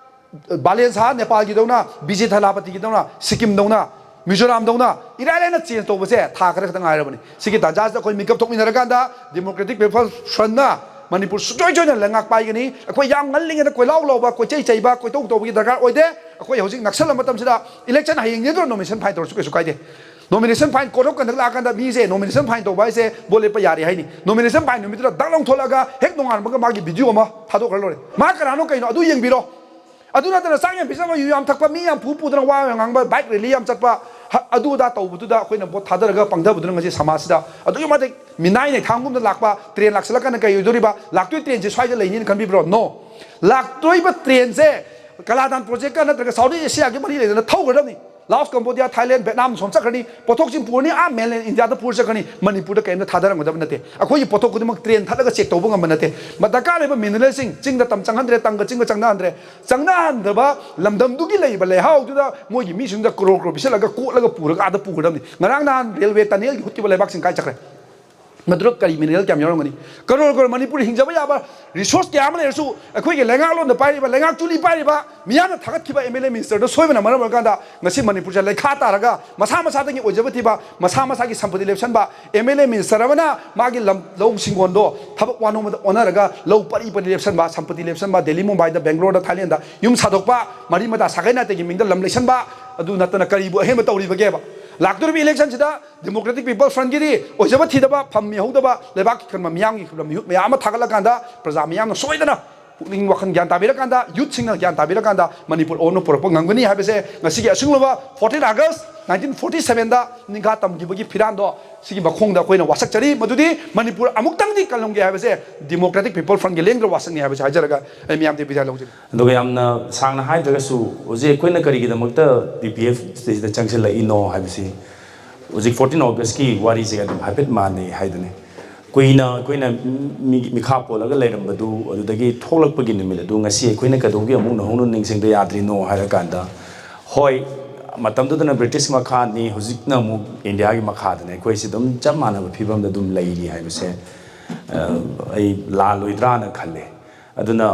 ꯕꯥꯂꯦꯟ ꯁꯍꯥ ꯅꯦꯄꯥꯜꯒꯤꯗꯧꯅ, ꯕꯤꯖꯦ ꯊꯂꯥꯄꯇꯤꯒꯤꯗꯧꯅ, ꯁꯤꯛꯀꯤꯝꯗꯧꯅ, ꯃꯤꯖꯣꯔꯥꯝꯗꯧꯅ ꯏꯔꯥꯏ ꯂꯥꯏꯅ ꯆꯦꯟꯖ ꯇꯧꯕꯁꯦ ꯊꯥ ꯈꯔ ꯈꯛꯇ ꯉꯥꯏꯔꯕꯅꯤ꯫ ꯁꯤꯒꯤ ꯇꯥꯟꯖꯥꯁꯤꯗ ꯑꯩꯈꯣꯏ ꯃꯤꯀꯞ ꯊꯣꯛꯃꯤꯟꯅꯔꯀꯥꯟꯗ ꯗꯦꯃꯣꯀ꯭ꯔꯦꯇꯤꯛ ꯄꯤꯄꯜꯁ ꯐ꯭ꯔꯟꯠꯅ ꯃꯅꯤꯄꯨꯔ ꯁꯨꯡꯁꯣꯏ ꯁꯣꯏꯗꯅ ꯂꯩꯉꯥꯛ ꯄꯥꯏꯒꯅꯤ꯫ ꯑꯩꯈꯣꯏ ꯌꯥꯝ ꯉꯜꯂꯤꯉꯩꯗ ꯀꯣꯏꯂꯥꯎ ꯂꯥꯎꯕ, ꯀꯣꯏꯆꯩ ꯆꯩꯕ, ꯀꯣꯏꯇꯧ ꯇꯧꯕꯒꯤ ꯗꯔꯀꯥꯔ ꯑꯣꯏꯗꯦ꯫ ꯑꯩꯈꯣꯏ ꯍꯧꯖꯤꯛ ꯅꯛꯁꯜꯂꯕ ꯃꯇꯝꯁꯤꯗ ꯏꯂꯦꯛꯁꯟ ꯍꯌꯦꯡꯅꯦꯗꯅ ꯅꯣꯃꯤꯅꯦꯁꯟ ꯐꯥꯏꯜ ꯇꯧꯔꯁꯨ ꯀꯩꯁꯨ ꯀꯥꯏꯗꯦ꯫ Nomination file court of conduct ꯂꯥꯛꯑꯀꯥꯟꯗ ꯃꯤꯁꯦ ꯅꯣꯃꯤꯅꯦꯁꯟ ꯐꯥꯏꯜ ꯇꯧꯕ ꯍꯥꯏꯁꯦ ꯚꯣꯠ ꯂꯦꯞꯄ ꯌꯥꯔꯦ ꯍꯥꯏꯅꯤ꯫ ꯅꯣꯃꯤꯅꯦꯁꯟ ꯐꯥꯏꯜ ꯅꯨꯃꯤꯠꯇꯨꯗ ꯗꯛ ꯂꯧꯊꯣꯛꯂꯒ ꯍꯦꯛ ꯅꯣꯡꯉꯥꯟꯕꯒ ꯃꯥꯒꯤ ꯚꯤꯗꯤꯑꯣ ꯑꯃ ꯊꯥꯗꯣꯛꯈ꯭ꯔ ꯂꯣꯏꯔꯦ꯫ ꯃꯥ ꯀꯅꯥꯅꯣ ꯀꯩꯅꯣ ꯑꯗꯨ ꯌꯦꯡꯕꯤꯔꯣ꯫ ꯑꯗꯨ ꯅꯠꯇꯅ ꯆꯥꯛ ꯌꯥꯝ ꯄꯤꯖꯕ, ꯌꯨ ꯌꯥꯝ ꯊꯛꯄ, ꯃꯤ ꯌꯥꯝ ꯐꯨ ꯄꯨꯗꯅ ꯋꯥ ꯌꯥꯝ ꯉꯥꯡꯕ, ꯕꯥꯏꯛ ꯔꯦꯂꯤ ꯌꯥꯝ ꯆꯠꯄ, ꯍ-, ꯑꯗꯨ ꯑꯗꯥ ꯇꯧꯕꯗꯨꯗ ꯑꯩꯈꯣꯏꯅ ꯚꯣꯠ ꯊꯥꯗꯔꯒ ꯄꯪꯊꯕꯗꯨꯅ ꯉꯁꯤ ꯁꯃꯥꯖꯁꯤꯗ ꯑꯗꯨꯛꯀꯤ ꯃꯇꯤꯛ ꯃꯤꯅꯥꯏ ꯅꯩꯊꯥꯡꯒꯨꯝꯅ ꯂꯥꯛꯄ ꯇ꯭ꯔꯦꯟ ꯂꯥꯛꯁꯤꯜꯂꯀꯥꯟꯗ ꯀꯩ ꯑꯣꯏꯗꯣꯔꯤꯕ? ꯂꯥꯛꯇꯣꯏ ꯇ꯭ꯔꯦꯟꯁꯦ ꯁ꯭ꯋꯥꯏꯗ ꯂꯩꯅꯤꯅ ꯈꯟꯕꯤꯕ꯭ꯔꯣ? ꯅꯣ꯫ ꯂꯥꯛꯇꯣꯔꯤꯕ ꯇ꯭ꯔꯦꯟꯁꯦ ꯀꯂꯥꯗꯥꯟ ꯄ꯭ꯔꯣꯖꯦꯛꯀ ꯅꯠꯇ꯭ꯔꯒ ꯁꯥꯎꯠ ꯏꯁ ꯑꯦꯁꯤꯌꯥꯒꯤ ꯃꯔꯤ ꯂꯩꯅꯅ ꯊꯧꯒꯗꯕꯅꯤ꯫ ꯂꯥꯑꯣꯁ, ꯀꯝꯕꯣꯗꯤꯌꯥ, ꯊꯥꯏꯂꯦꯟ, ꯚꯦꯠꯅꯥꯝ ꯁꯣꯝ ꯆꯠꯈ꯭ꯔꯅꯤ꯫ ꯄꯣꯠꯊꯣꯛꯁꯤꯡ ꯄꯨꯔꯅꯤ, ꯑꯥ ꯃꯦꯟꯂꯦꯟ ꯏꯟꯗꯤꯌꯥꯗ ꯄꯨꯔ ꯆꯠꯈ꯭ꯔꯅꯤ꯫ ꯃꯅꯤꯄꯨꯔꯗ ꯀꯔꯤꯝꯇ ꯊꯥꯗꯔꯝꯒꯗꯕ ꯅꯠꯇꯦ꯫ ꯑꯩꯈꯣꯏꯒꯤ ꯄꯣꯠꯊꯣꯛ ꯈꯨꯗꯤꯡꯃꯛ ꯇ꯭ꯔꯦꯟ ꯊꯠꯂꯒ ꯆꯦꯛ ꯇꯧꯕ ꯉꯝꯕ ꯅꯠꯇꯦ꯫ ꯃ-, ꯗꯔꯀꯥꯔ ꯂꯩꯕ ꯃꯤꯅꯔꯦꯜꯁꯤꯡ ꯆꯤꯡꯗ ꯇꯝ ꯆꯪꯍꯟꯗ꯭ꯔꯦ, ꯇꯝꯒ ꯆꯤꯡꯒ ꯆꯪꯅꯍꯟꯗ꯭ꯔꯦ꯫ ꯆꯪꯅꯍꯟꯗꯕ ꯂꯝꯗꯝꯗꯨꯒꯤ ꯂꯩꯔꯤꯕ ꯂꯩꯍꯥꯎꯗꯨꯗ ꯃꯣꯏꯒꯤ ꯃꯤꯁꯤꯡꯗ ꯀ꯭ꯔꯣꯔ ꯀ꯭ꯔꯣꯔ ꯄꯤꯁꯜꯂꯒ ꯀꯣꯠꯂꯒ ꯄꯨꯔꯒ ꯑꯥꯗ ꯄꯨꯒꯗꯕꯅꯤ꯫ ꯉꯔꯥꯡ ꯅꯍꯥꯟ ꯔꯦꯜꯋꯦ ꯇꯅꯦꯜꯒꯤ ꯍꯨꯠꯈꯤꯕ ꯂꯩꯕꯥꯛꯁꯤꯡ ꯀꯥꯏ ꯆꯠꯈ꯭ꯔꯦ? ꯃꯗꯨꯗ ꯀꯔꯤ ꯃꯤꯅꯔꯦꯜ ꯀꯌꯥꯝ ꯌꯥꯎꯔꯝꯒꯅꯤ? ꯀꯔꯣꯔ ꯀꯔꯣꯔ ꯃꯅꯤꯄꯨꯔꯗ ꯍꯤꯡꯖꯕ ꯌꯥꯕ ꯔꯤꯁꯣꯔꯁ ꯀꯌꯥ ꯑꯃ ꯂꯩꯔꯁꯨ, ꯑꯩꯈꯣꯏꯒꯤ ꯂꯩꯉꯥꯛꯂꯣꯟꯗ ꯄꯥꯏꯔꯤꯕ, ꯂꯩꯉꯥꯛ ꯆꯨꯂꯤ ꯄꯥꯏꯔꯤꯕ ꯃꯤꯌꯥꯝꯅ ꯊꯥꯒꯠꯈꯤꯕ ꯑꯦꯝ ꯑꯦꯜ ꯑꯦ ꯃꯤꯅꯤꯁꯇꯔꯗ ꯁꯣꯏꯕꯅ ꯃꯔꯝ ꯑꯣꯏꯔꯀꯥꯟꯗ ꯉꯁꯤ ꯃꯅꯤꯄꯨꯔꯁꯦ ꯂꯩꯈꯥ ꯇꯥꯔꯒ ꯃꯁꯥ ꯃꯁꯥꯗꯒꯤ ꯑꯣꯏꯖꯕ ꯊꯤꯕ, ꯃꯁꯥ ꯃꯁꯥꯒꯤ ꯁꯝꯄꯇꯤ ꯂꯦꯞꯁꯟꯕ, ꯑꯦꯝ ꯑꯦꯜ ꯑꯦ ꯃꯤꯅꯤꯁꯇꯔ ꯑꯃꯅ ꯃꯥꯒꯤ ꯂꯝ, ꯂꯧ ꯁꯤꯡꯒꯣꯟꯗꯣ ꯊꯕꯛ ꯋꯥꯅꯣꯝꯕꯗ ꯑꯣꯟꯅꯔꯒ ꯂꯧ ꯄꯔꯤ ꯄꯔꯤ ꯂꯦꯞꯁꯟꯕ, ꯁꯝꯄꯇꯤ ꯂꯦꯞꯁꯟꯕ, ꯗꯦꯜꯂꯤ, ꯃꯨꯝꯕꯥꯏꯗ, ꯕꯦꯡꯒ꯭ꯂꯣꯔꯗ, ꯊꯥꯏꯂꯦꯟꯗ ꯌꯨꯝ ꯁꯥꯗꯣꯛꯄ, ꯃꯔꯤ ꯃꯇꯥ ꯁꯥꯒꯩ ꯅꯥꯇꯩꯒꯤ ꯃꯤꯡꯗ ꯂꯝ ꯂꯩꯁꯟꯕ, ꯑꯗꯨ ꯅꯠꯇꯅ ꯀꯔꯤꯕꯨ ꯑꯍꯦꯟꯕ ꯇꯧꯔꯤꯕꯒꯦꯕ? ꯂꯥꯛꯇꯣꯔꯤꯕ ꯏꯂꯦꯛꯁꯟꯁꯤꯗ ꯗꯦꯃꯣꯀ꯭ꯔꯦꯇꯤꯛ ꯄꯤꯄꯜ ꯐ꯭ꯔꯟꯠꯀꯤꯗꯤ ꯑꯣꯏꯖꯕ ꯊꯤꯗꯕ, ꯐꯝ ꯃꯤꯍꯧꯗꯕ, ꯂꯩꯕꯥꯛꯀꯤ ꯈꯟꯕ ꯃꯤꯌꯥꯝꯒꯤ ꯈꯟꯕ ꯃꯤꯍꯨꯠ ꯃꯌꯥꯝ ꯑꯃ ꯊꯥꯒꯠꯂꯀꯥꯟꯗ, ꯄ꯭ꯔꯖꯥ ꯃꯤꯌꯥꯝꯅ ꯁꯣꯏꯗꯅ ꯄꯨꯛꯅꯤꯡ ꯋꯥꯈꯜ ꯒ꯭ꯌꯥꯟ ꯇꯥꯕꯤꯔꯀꯥꯟꯗ, ꯌꯨꯠꯁꯤꯡꯅ ꯒ꯭ꯌꯥꯟ ꯇꯥꯕꯤꯔꯀꯥꯟꯗ ꯃꯅꯤꯄꯨꯔ ꯑꯣꯟꯅ ꯄꯨꯔꯛꯄ ꯉꯝꯒꯅꯤ ꯍꯥꯏꯕꯁꯦ ꯉꯁꯤꯒꯤ ꯑꯁꯤꯒꯨꯝꯂꯕ ꯐꯣꯔꯇꯤꯟ ꯑꯥꯒꯁ ꯅꯥꯏꯟꯇꯤꯟ ꯐꯣꯔꯇꯤ ꯁꯚꯦꯟꯗ ꯅꯤꯡꯈꯥ ꯇꯝꯈꯤꯕꯒꯤ ꯐꯤꯔꯥꯟꯗꯣ ꯁꯤꯒꯤ ꯃꯈꯣꯡꯗ ꯑꯩꯈꯣꯏꯅ ꯋꯥꯁꯛꯆꯔꯤ꯫ ꯃꯗꯨꯗꯤ ꯃꯅꯤꯄꯨꯔ ꯑꯃꯨꯛꯇꯪꯗꯤ ꯀꯜꯂꯝꯒꯦ ꯍꯥꯏꯕꯁꯦ ꯗꯦꯃꯣꯀ꯭ꯔꯦꯇꯤꯛ ꯄꯤꯄꯜ ꯐ꯭ꯔꯟꯠꯀꯤ ꯂꯦꯡꯗ꯭ꯔ ꯋꯥꯁꯛꯅꯤ ꯍꯥꯏꯕꯁꯦ ꯍꯥꯏꯖꯔꯒ ꯑꯩ ꯃꯤꯌꯥꯝꯗꯒꯤ ꯕꯤꯗꯥꯏ ꯂꯧꯖꯔꯤ꯫ ꯑꯗꯨꯒ ꯌꯥꯝꯅ ꯁꯥꯡꯅ ꯍꯥꯏꯗ꯭ꯔꯒꯁꯨ, ꯍꯧꯖꯤꯛ ꯑꯩꯈꯣꯏꯅ ꯀꯔꯤꯒꯤꯗꯃꯛꯇ ꯗꯤ ꯄꯤ ꯑꯦꯐ ꯁꯤꯗ ꯆꯪꯁꯤꯜꯂꯛꯏꯅꯣ ꯍꯥꯏꯕꯁꯤ, ꯍꯧꯖꯤꯛ ꯐꯣꯔꯇꯤꯟ ꯑꯣꯒꯁꯀꯤ ꯋꯥꯔꯤꯁꯦ ꯑꯗꯨꯝ ꯍꯥꯏꯐꯦꯠ ꯃꯥꯟꯅꯩ ꯍꯥꯏꯗꯨꯅꯤ꯫ ꯀꯨꯏꯅ ꯑꯩꯈꯣꯏꯅ ꯃꯤ-, ꯃꯤꯈꯥ ꯄꯣꯜꯂꯒ ꯂꯩꯔꯝꯕꯗꯨ, ꯑꯗꯨꯗꯒꯤ ꯊꯣꯛꯂꯛꯄꯒꯤ ꯅꯨꯃꯤꯠ ꯑꯗꯨ ꯉꯁꯤ ꯑꯩꯈꯣꯏꯅ ꯀꯩꯗꯧꯕꯒꯤ ꯑꯃꯨꯛ ꯅꯧꯍꯧꯅ ꯅꯤꯡꯁꯤꯡꯕ ꯌꯥꯗ꯭ꯔꯤꯅꯣ ꯍꯥꯏꯔꯀꯥꯟꯗ, ꯍꯣꯏ, ꯃꯇꯝꯗꯨꯗꯅ ꯕ꯭ꯔꯤꯇꯤꯁ ꯃꯈꯥꯅꯤ, ꯍꯧꯖꯤꯛꯅ ꯑꯃꯨꯛ ꯏꯟꯗꯤꯌꯥꯒꯤ ꯃꯈꯥꯗꯅꯤ, ꯑꯩꯈꯣꯏꯁꯤ ꯑꯗꯨꯝ ꯆꯞ ꯃꯥꯟꯅꯕ ꯐꯤꯕꯝꯗ ꯑꯗꯨꯝ ꯂꯩꯔꯤ ꯍꯥꯏꯕꯁꯦ, ꯑ, ꯑꯩ ꯂꯥꯜꯂꯣꯏꯗ꯭ꯔꯥꯅ ꯈꯜꯂꯦ꯫ ꯑꯗꯨꯅ,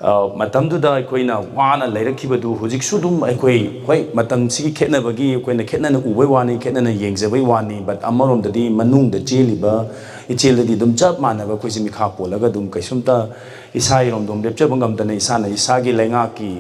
ꯑ, ꯃꯇꯝꯗꯨꯗ ꯑꯩꯈꯣꯏꯅ ꯋꯥꯅ ꯂꯩꯔꯛꯈꯤꯕꯗꯨ ꯍꯧꯖꯤꯛꯁꯨ ꯑꯗꯨꯝ ꯑꯩꯈꯣꯏ, ꯍꯣꯏ, ꯃꯇꯝꯁꯤꯒꯤ ꯈꯦꯠꯅꯕꯒꯤ ꯑꯩꯈꯣꯏꯅ ꯈꯦꯠꯅꯅ ꯎꯕꯩ ꯋꯥꯅꯤ, ꯈꯦꯠꯅꯅ ꯌꯦꯡꯖꯕꯩ ꯋꯥꯅꯤ, but ꯑꯃꯔꯣꯝꯗꯗꯤ ꯃꯅꯨꯡꯗ ꯆꯦꯜꯂꯤꯕ ꯏꯆꯦꯜꯗꯗꯤ ꯑꯗꯨꯝ ꯆꯞ ꯃꯥꯟꯅꯕ ꯑꯩꯈꯣꯏꯁꯦ ꯃꯤꯈꯥ ꯄꯣꯜꯂꯒ ꯑꯗꯨꯝ ꯀꯩꯁꯨꯝꯇ ꯏꯁꯥ ꯏꯔꯣꯝꯗꯣꯝ ꯂꯦꯞꯆꯕ ꯉꯝꯗꯅ, ꯏꯁꯥꯅ ꯏꯁꯥꯒꯤ ꯂꯩꯉꯥꯛꯀꯤ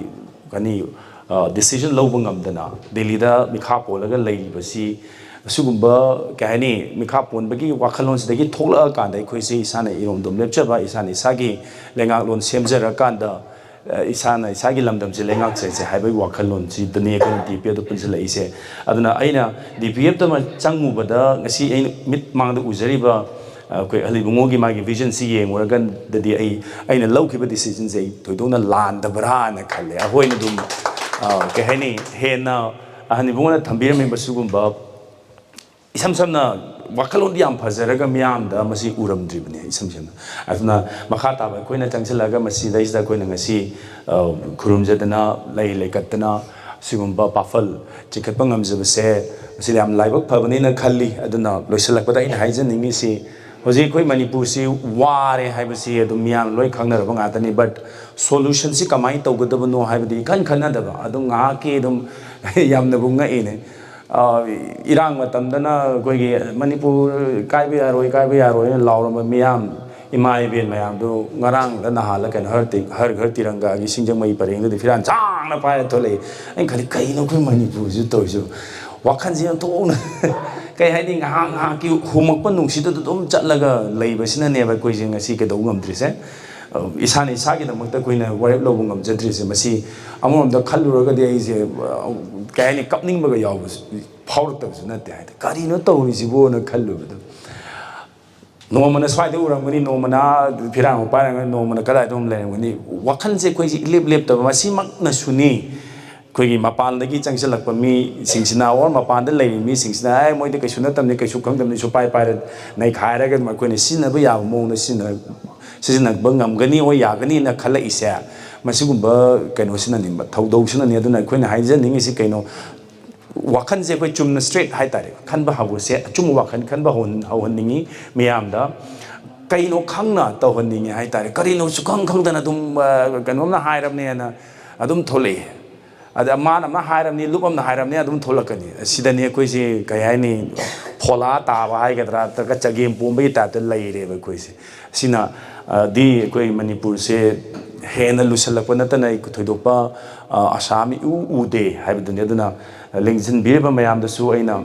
ꯀꯅꯤ, ꯑ, decision ꯂꯧꯕ ꯉꯝꯗꯅ, ꯗꯦꯜꯂꯤꯗ ꯃꯤꯈꯥ ꯄꯣꯜꯂꯒ ꯂꯩꯔꯤꯕꯁꯤ, ꯑꯁꯤꯒꯨꯝꯕ, ꯀꯩ ꯍꯥꯏꯅꯤ, ꯃꯤꯈꯥ ꯄꯣꯟꯕꯒꯤ ꯋꯥꯈꯜꯂꯣꯟꯁꯤꯗꯒꯤ ꯊꯣꯛꯂꯛꯑꯀꯥꯟꯗ ꯑꯩꯈꯣꯏꯁꯦ ꯏꯁꯥꯅ ꯏꯔꯣꯝꯗꯣꯝ ꯂꯦꯞꯆꯕ, ꯏꯁꯥꯅ ꯏꯁꯥꯒꯤ ꯂꯩꯉꯥꯛꯂꯣꯟ ꯁꯦꯝꯖꯔꯀꯥꯟꯗ, ꯑ, ꯏꯁꯥꯅ ꯏꯁꯥꯒꯤ ꯂꯝꯗꯝꯁꯦ ꯂꯩꯉꯥꯛꯆꯁꯦ ꯍꯥꯏꯕꯒꯤ ꯋꯥꯈꯜꯂꯣꯟꯁꯤꯗꯅꯤ ꯑꯩꯈꯣꯏꯅ ꯗꯤ ꯄꯤ ꯑꯦꯐꯇ ꯄꯨꯟꯁꯤꯜꯂꯛꯏꯁꯦ꯫ ꯑꯗꯨꯅ ꯑꯩꯅ ꯗꯤ ꯄꯤ ꯑꯦꯐꯇ ꯆꯪꯉꯨꯕꯗ ꯉꯁꯤ ꯑꯩꯅ ꯃꯤꯠ ꯃꯥꯡꯗ ꯎꯖꯔꯤꯕ ꯑꯩꯈꯣꯏ ꯑꯍꯜ ꯏꯕꯨꯡꯉꯣꯒꯤ ꯃꯥꯒꯤ vision ꯁꯤ ꯌꯦꯡꯉꯨꯔꯒꯗꯤ ꯑꯩ, ꯑꯩꯅ ꯂꯧꯈꯤꯕ decision ꯁꯦ ꯑꯩ ꯊꯣꯏꯗꯣꯛꯅ ꯂꯥꯟꯗꯕ꯭ꯔꯥꯅ ꯈꯜꯂꯦ꯫ ꯑꯩꯈꯣꯏꯅ ꯑꯗꯨꯝ, ꯑ, ꯀꯩ ꯍꯥꯏꯅꯤ, ꯍꯦꯟꯅ ꯑꯍꯜ ꯏꯕꯨꯡꯉꯣꯅ ꯊꯝꯕꯤꯔꯝꯃꯤꯕ ꯁꯤꯒꯨꯝꯕ ꯏꯁꯝ ꯁꯝꯅ ꯋꯥꯈꯜꯂꯣꯟꯗꯤ ꯌꯥꯝ ꯐꯖꯔꯒ ꯃꯤꯌꯥꯝꯗ ꯃꯁꯤ ꯎꯔꯝꯗ꯭ꯔꯤꯕꯅꯤ ꯏꯁꯝ ꯁꯝꯅ꯫ ꯑꯗꯨꯅ ꯃꯈꯥ ꯇꯥꯕ ꯑꯩꯈꯣꯏꯅ ꯆꯪꯁꯤꯜꯂꯒ ꯃꯁꯤꯗꯩꯁꯤꯗ ꯑꯩꯈꯣꯏꯅ ꯉꯁꯤ, ꯑ, ꯈꯨꯔꯨꯝꯖꯗꯅ, ꯂꯩ ꯂꯩꯀꯠꯇꯅ, ꯁꯤꯒꯨꯝꯕ ꯄꯥꯐꯜ ꯆꯤꯡꯈꯠꯄ ꯉꯝꯖꯕꯁꯦ, ꯃꯁꯤꯗ ꯌꯥꯝ ꯂꯥꯏꯕꯛ ꯐꯕꯅꯦꯅ ꯈꯜꯂꯤ꯫ ꯑꯗꯨꯅ ꯂꯣꯏꯁꯤꯜꯂꯛꯄꯗ ꯑꯩꯅ ꯍꯥꯏꯖꯅꯤꯡꯉꯤꯁꯤ, ꯍꯧꯖꯤꯛ ꯑꯩꯈꯣꯏ ꯃꯅꯤꯄꯨꯔꯁꯤ ꯋꯥꯔꯦ ꯍꯥꯏꯕꯁꯤ ꯑꯗꯨꯝ ꯃꯤꯌꯥꯝꯅ ꯂꯣꯏ ꯈꯪꯅꯔꯕ ꯉꯥꯛꯇꯅꯤ꯫ But solution ꯁꯤ ꯀꯃꯥꯏꯅ ꯇꯧꯒꯗꯕꯅꯣ ꯍꯥꯏꯕꯗꯤ ꯏꯈꯟ ꯈꯟꯅꯗꯕ, ꯑꯗꯨꯝ ꯉꯥꯏꯍꯥꯛꯀꯤ ꯑꯗꯨꯝ ꯌꯥꯝꯅꯕꯨ ꯉꯛꯏꯅꯦ꯫ ꯑ, ꯏꯔꯥꯡ ꯃꯇꯝꯗꯅ ꯑꯩꯈꯣꯏꯒꯤ "ꯃꯅꯤꯄꯨꯔ ꯀꯥꯏꯕ ꯌꯥꯔꯣꯏ, ꯀꯥꯏꯕ ꯌꯥꯔꯣꯏꯅ" ꯂꯥꯎꯔꯝꯕ ꯃꯤꯌꯥꯝ, ꯏꯃꯥ ꯏꯕꯦꯟ ꯃꯌꯥꯝꯗꯨ ꯉꯔꯥꯡꯂ ꯅꯍꯥꯜꯂ ꯀꯩꯅꯣ ꯍꯔ ꯇꯤ-, ꯍꯔ ꯘꯔ ꯇꯤꯔꯪꯒꯥꯒꯤ ꯁꯤꯡꯖꯃꯩ ꯄꯔꯦꯡꯗꯨꯗ ꯐꯤꯔꯥꯟ ꯁꯥꯡꯅ ꯄꯥꯏꯔ ꯊꯣꯛꯂꯛꯏ꯫ ꯑꯩꯅ ꯈꯜꯂꯤ, "ꯀꯩꯅꯣ ꯑꯩꯈꯣꯏ ꯃꯅꯤꯄꯨꯔꯁꯤꯗ ꯇꯧꯔꯤꯁꯤꯕꯨ?" ꯋꯥꯈꯜꯁꯦ ꯑꯣꯟꯊꯣꯛꯅ ꯀꯩ ꯍꯥꯏꯅꯤ, ꯉꯥꯏꯍꯥꯛ ꯉꯥꯏꯍꯥꯛꯀꯤ ꯍꯨꯝꯃꯛꯄ ꯅꯨꯡꯁꯤꯠꯇꯨꯗ ꯑꯗꯨꯝ ꯆꯠꯂꯒ ꯂꯩꯕꯁꯤꯅꯅꯦꯕ ꯑꯩꯈꯣꯏꯁꯦ ꯉꯁꯤ ꯀꯩꯗꯧꯕ ꯉꯝꯗ꯭ꯔꯤꯁꯦ꯫ ꯏꯁꯥꯅ ꯏꯁꯥꯒꯤꯗꯃꯛꯇ ꯑꯩꯈꯣꯏꯅ ꯋꯥꯔꯦꯞ ꯂꯧꯕ ꯉꯝꯖꯗ꯭ꯔꯤꯁꯦ, ꯃꯁꯤ ꯑꯃꯔꯣꯝꯗ ꯈꯜꯂꯨꯔꯒꯗꯤ ꯑꯩꯁꯦ, ꯀꯩ ꯍꯥꯏꯅꯤ, ꯀꯞꯅꯤꯡꯕꯒ ꯌꯥꯎꯕꯁꯨ ꯐꯥꯎꯔꯛꯇꯕꯁꯨ ꯅꯠꯇꯦ꯫ ꯍꯥꯏꯗꯤ, "ꯀꯔꯤꯅꯣ ꯇꯧꯔꯤꯁꯤꯕꯣꯅ" ꯈꯜꯂꯨꯕꯗꯣ꯫ ꯅꯣꯡꯃꯅ ꯁ꯭ꯋꯥꯏꯗ ꯎꯔꯝꯒꯅꯤ, ꯅꯣꯡꯃꯅ ꯐꯤꯔꯥꯡ ꯄꯥꯏꯔꯝꯒꯅꯤ, ꯅꯣꯡꯃꯅ ꯀꯗꯥꯏꯗ ꯑꯃꯨꯛ ꯂꯩꯔꯝꯒꯅꯤ꯫ ꯋꯥꯈꯜꯁꯦ ꯑꯩꯈꯣꯏꯁꯦ ꯏꯂꯦꯞ ꯂꯦꯞꯇꯕ, ꯃꯁꯤꯃꯛꯅꯁꯨꯅꯤ ꯑꯩꯈꯣꯏꯒꯤ ꯃꯄꯥꯟꯗꯒꯤ ꯆꯪꯁꯤꯜꯂꯛꯄ ꯃꯤꯁꯤꯡꯁꯤꯅ, or ꯃꯄꯥꯟꯗ ꯂꯩꯔꯤꯕ ꯃꯤꯁꯤꯡꯁꯤꯅ, "ꯑꯦ, ꯃꯣꯏꯗꯤ ꯀꯩꯁꯨ ꯅꯠꯇꯕꯅꯤ, ꯀꯩꯁꯨ ꯈꯪꯗꯕꯅꯤ, ꯁꯨꯄꯥꯏ ꯄꯥꯏꯔ ꯅꯩꯈꯥꯏꯔꯒ ꯑꯗꯨꯝ ꯑꯩꯈꯣꯏꯅ ꯁꯤꯖꯤꯟꯅꯕ ꯌꯥꯕ ꯃꯑꯣꯡꯗ ꯁꯤꯖꯤꯟꯅ-, ꯁꯤꯖꯤꯟꯅꯕ ꯉꯝꯒꯅꯤ, ꯑꯣꯏ ꯌꯥꯒꯅꯤꯅ" ꯈꯜꯂꯛꯏꯁꯦ꯫ ꯃꯁꯤꯒꯨꯝꯕ ꯀꯩꯅꯣꯁꯤꯅꯅꯤ, ꯊꯧꯗꯧꯁꯤꯅꯅꯤ꯫ ꯑꯗꯨꯅ ꯑꯩꯈꯣꯏꯅ ꯍꯥꯏꯖꯅꯤꯡꯉꯤꯁꯤ ꯀꯩꯅꯣ, ꯋꯥꯈꯜꯁꯦ ꯑꯩꯈꯣꯏ ꯆꯨꯝꯅ straight ꯍꯥꯏꯇꯥꯔꯦ, ꯈꯟꯕ ꯍꯧꯕꯁꯦ, ꯑꯆꯨꯝꯕ ꯋꯥꯈꯜ ꯈꯟꯕ ꯍꯧꯍꯟ-, ꯍꯧꯍꯟꯅꯤꯡꯉꯤ ꯃꯤꯌꯥꯝꯗ꯫ ꯀꯩꯅꯣ ꯈꯪꯅ ꯇꯧꯍꯟꯅꯤꯡꯉꯤ ꯍꯥꯏꯇꯥꯔꯦ꯫ ꯀꯔꯤꯅꯣ ꯁꯨꯈꯪ ꯈꯪꯗꯅ ꯑꯗꯨꯝ, ꯑ, ꯀꯩꯅꯣꯝꯅ ꯍꯥꯏꯔꯕꯅꯦꯅ ꯑꯗꯨꯝ ꯊꯣꯛꯂꯛꯏ꯫ ꯑꯗ ꯃꯥꯅ ꯑꯃ ꯍꯥꯏꯔꯕꯅꯤ, ꯂꯨꯞ ꯑꯃꯅ ꯍꯥꯏꯔꯕꯅꯤ, ꯑꯗꯨꯝ ꯊꯣꯛꯂꯛꯀꯅꯤ꯫ ꯁꯤꯗꯅꯤ ꯑꯩꯈꯣꯏꯁꯤ, ꯀꯩ ꯍꯥꯏꯅꯤ, ꯐꯣꯂꯥ ꯇꯥꯕ ꯍꯥꯏꯒꯗ꯭ꯔꯥ, ꯅꯠꯇ꯭ꯔꯒ ꯆꯒꯦꯝ ꯄꯣꯝꯕꯒꯤ type ꯇ ꯂꯩꯔꯦꯕ ꯑꯩꯈꯣꯏꯁꯦ꯫ ꯁꯤꯅ, ꯑ, ꯗꯤ ꯑꯩꯈꯣꯏ ꯃꯅꯤꯄꯨꯔꯁꯦ ꯍꯦꯟꯅ ꯂꯨꯁꯜꯂꯛꯄ ꯅꯠꯇꯅ ꯑꯩ ꯊꯣꯏꯗꯣꯛꯄ, ꯑ, ꯑꯁꯥ ꯑꯃ ꯏꯎ ꯎꯗꯦ ꯍꯥꯏꯕꯗꯨꯅꯤ꯫ ꯑꯗꯨꯅ ꯂꯦꯡꯁꯤꯟꯕꯤꯔꯤꯕ ꯃꯌꯥꯝꯗꯁꯨ ꯑꯩꯅ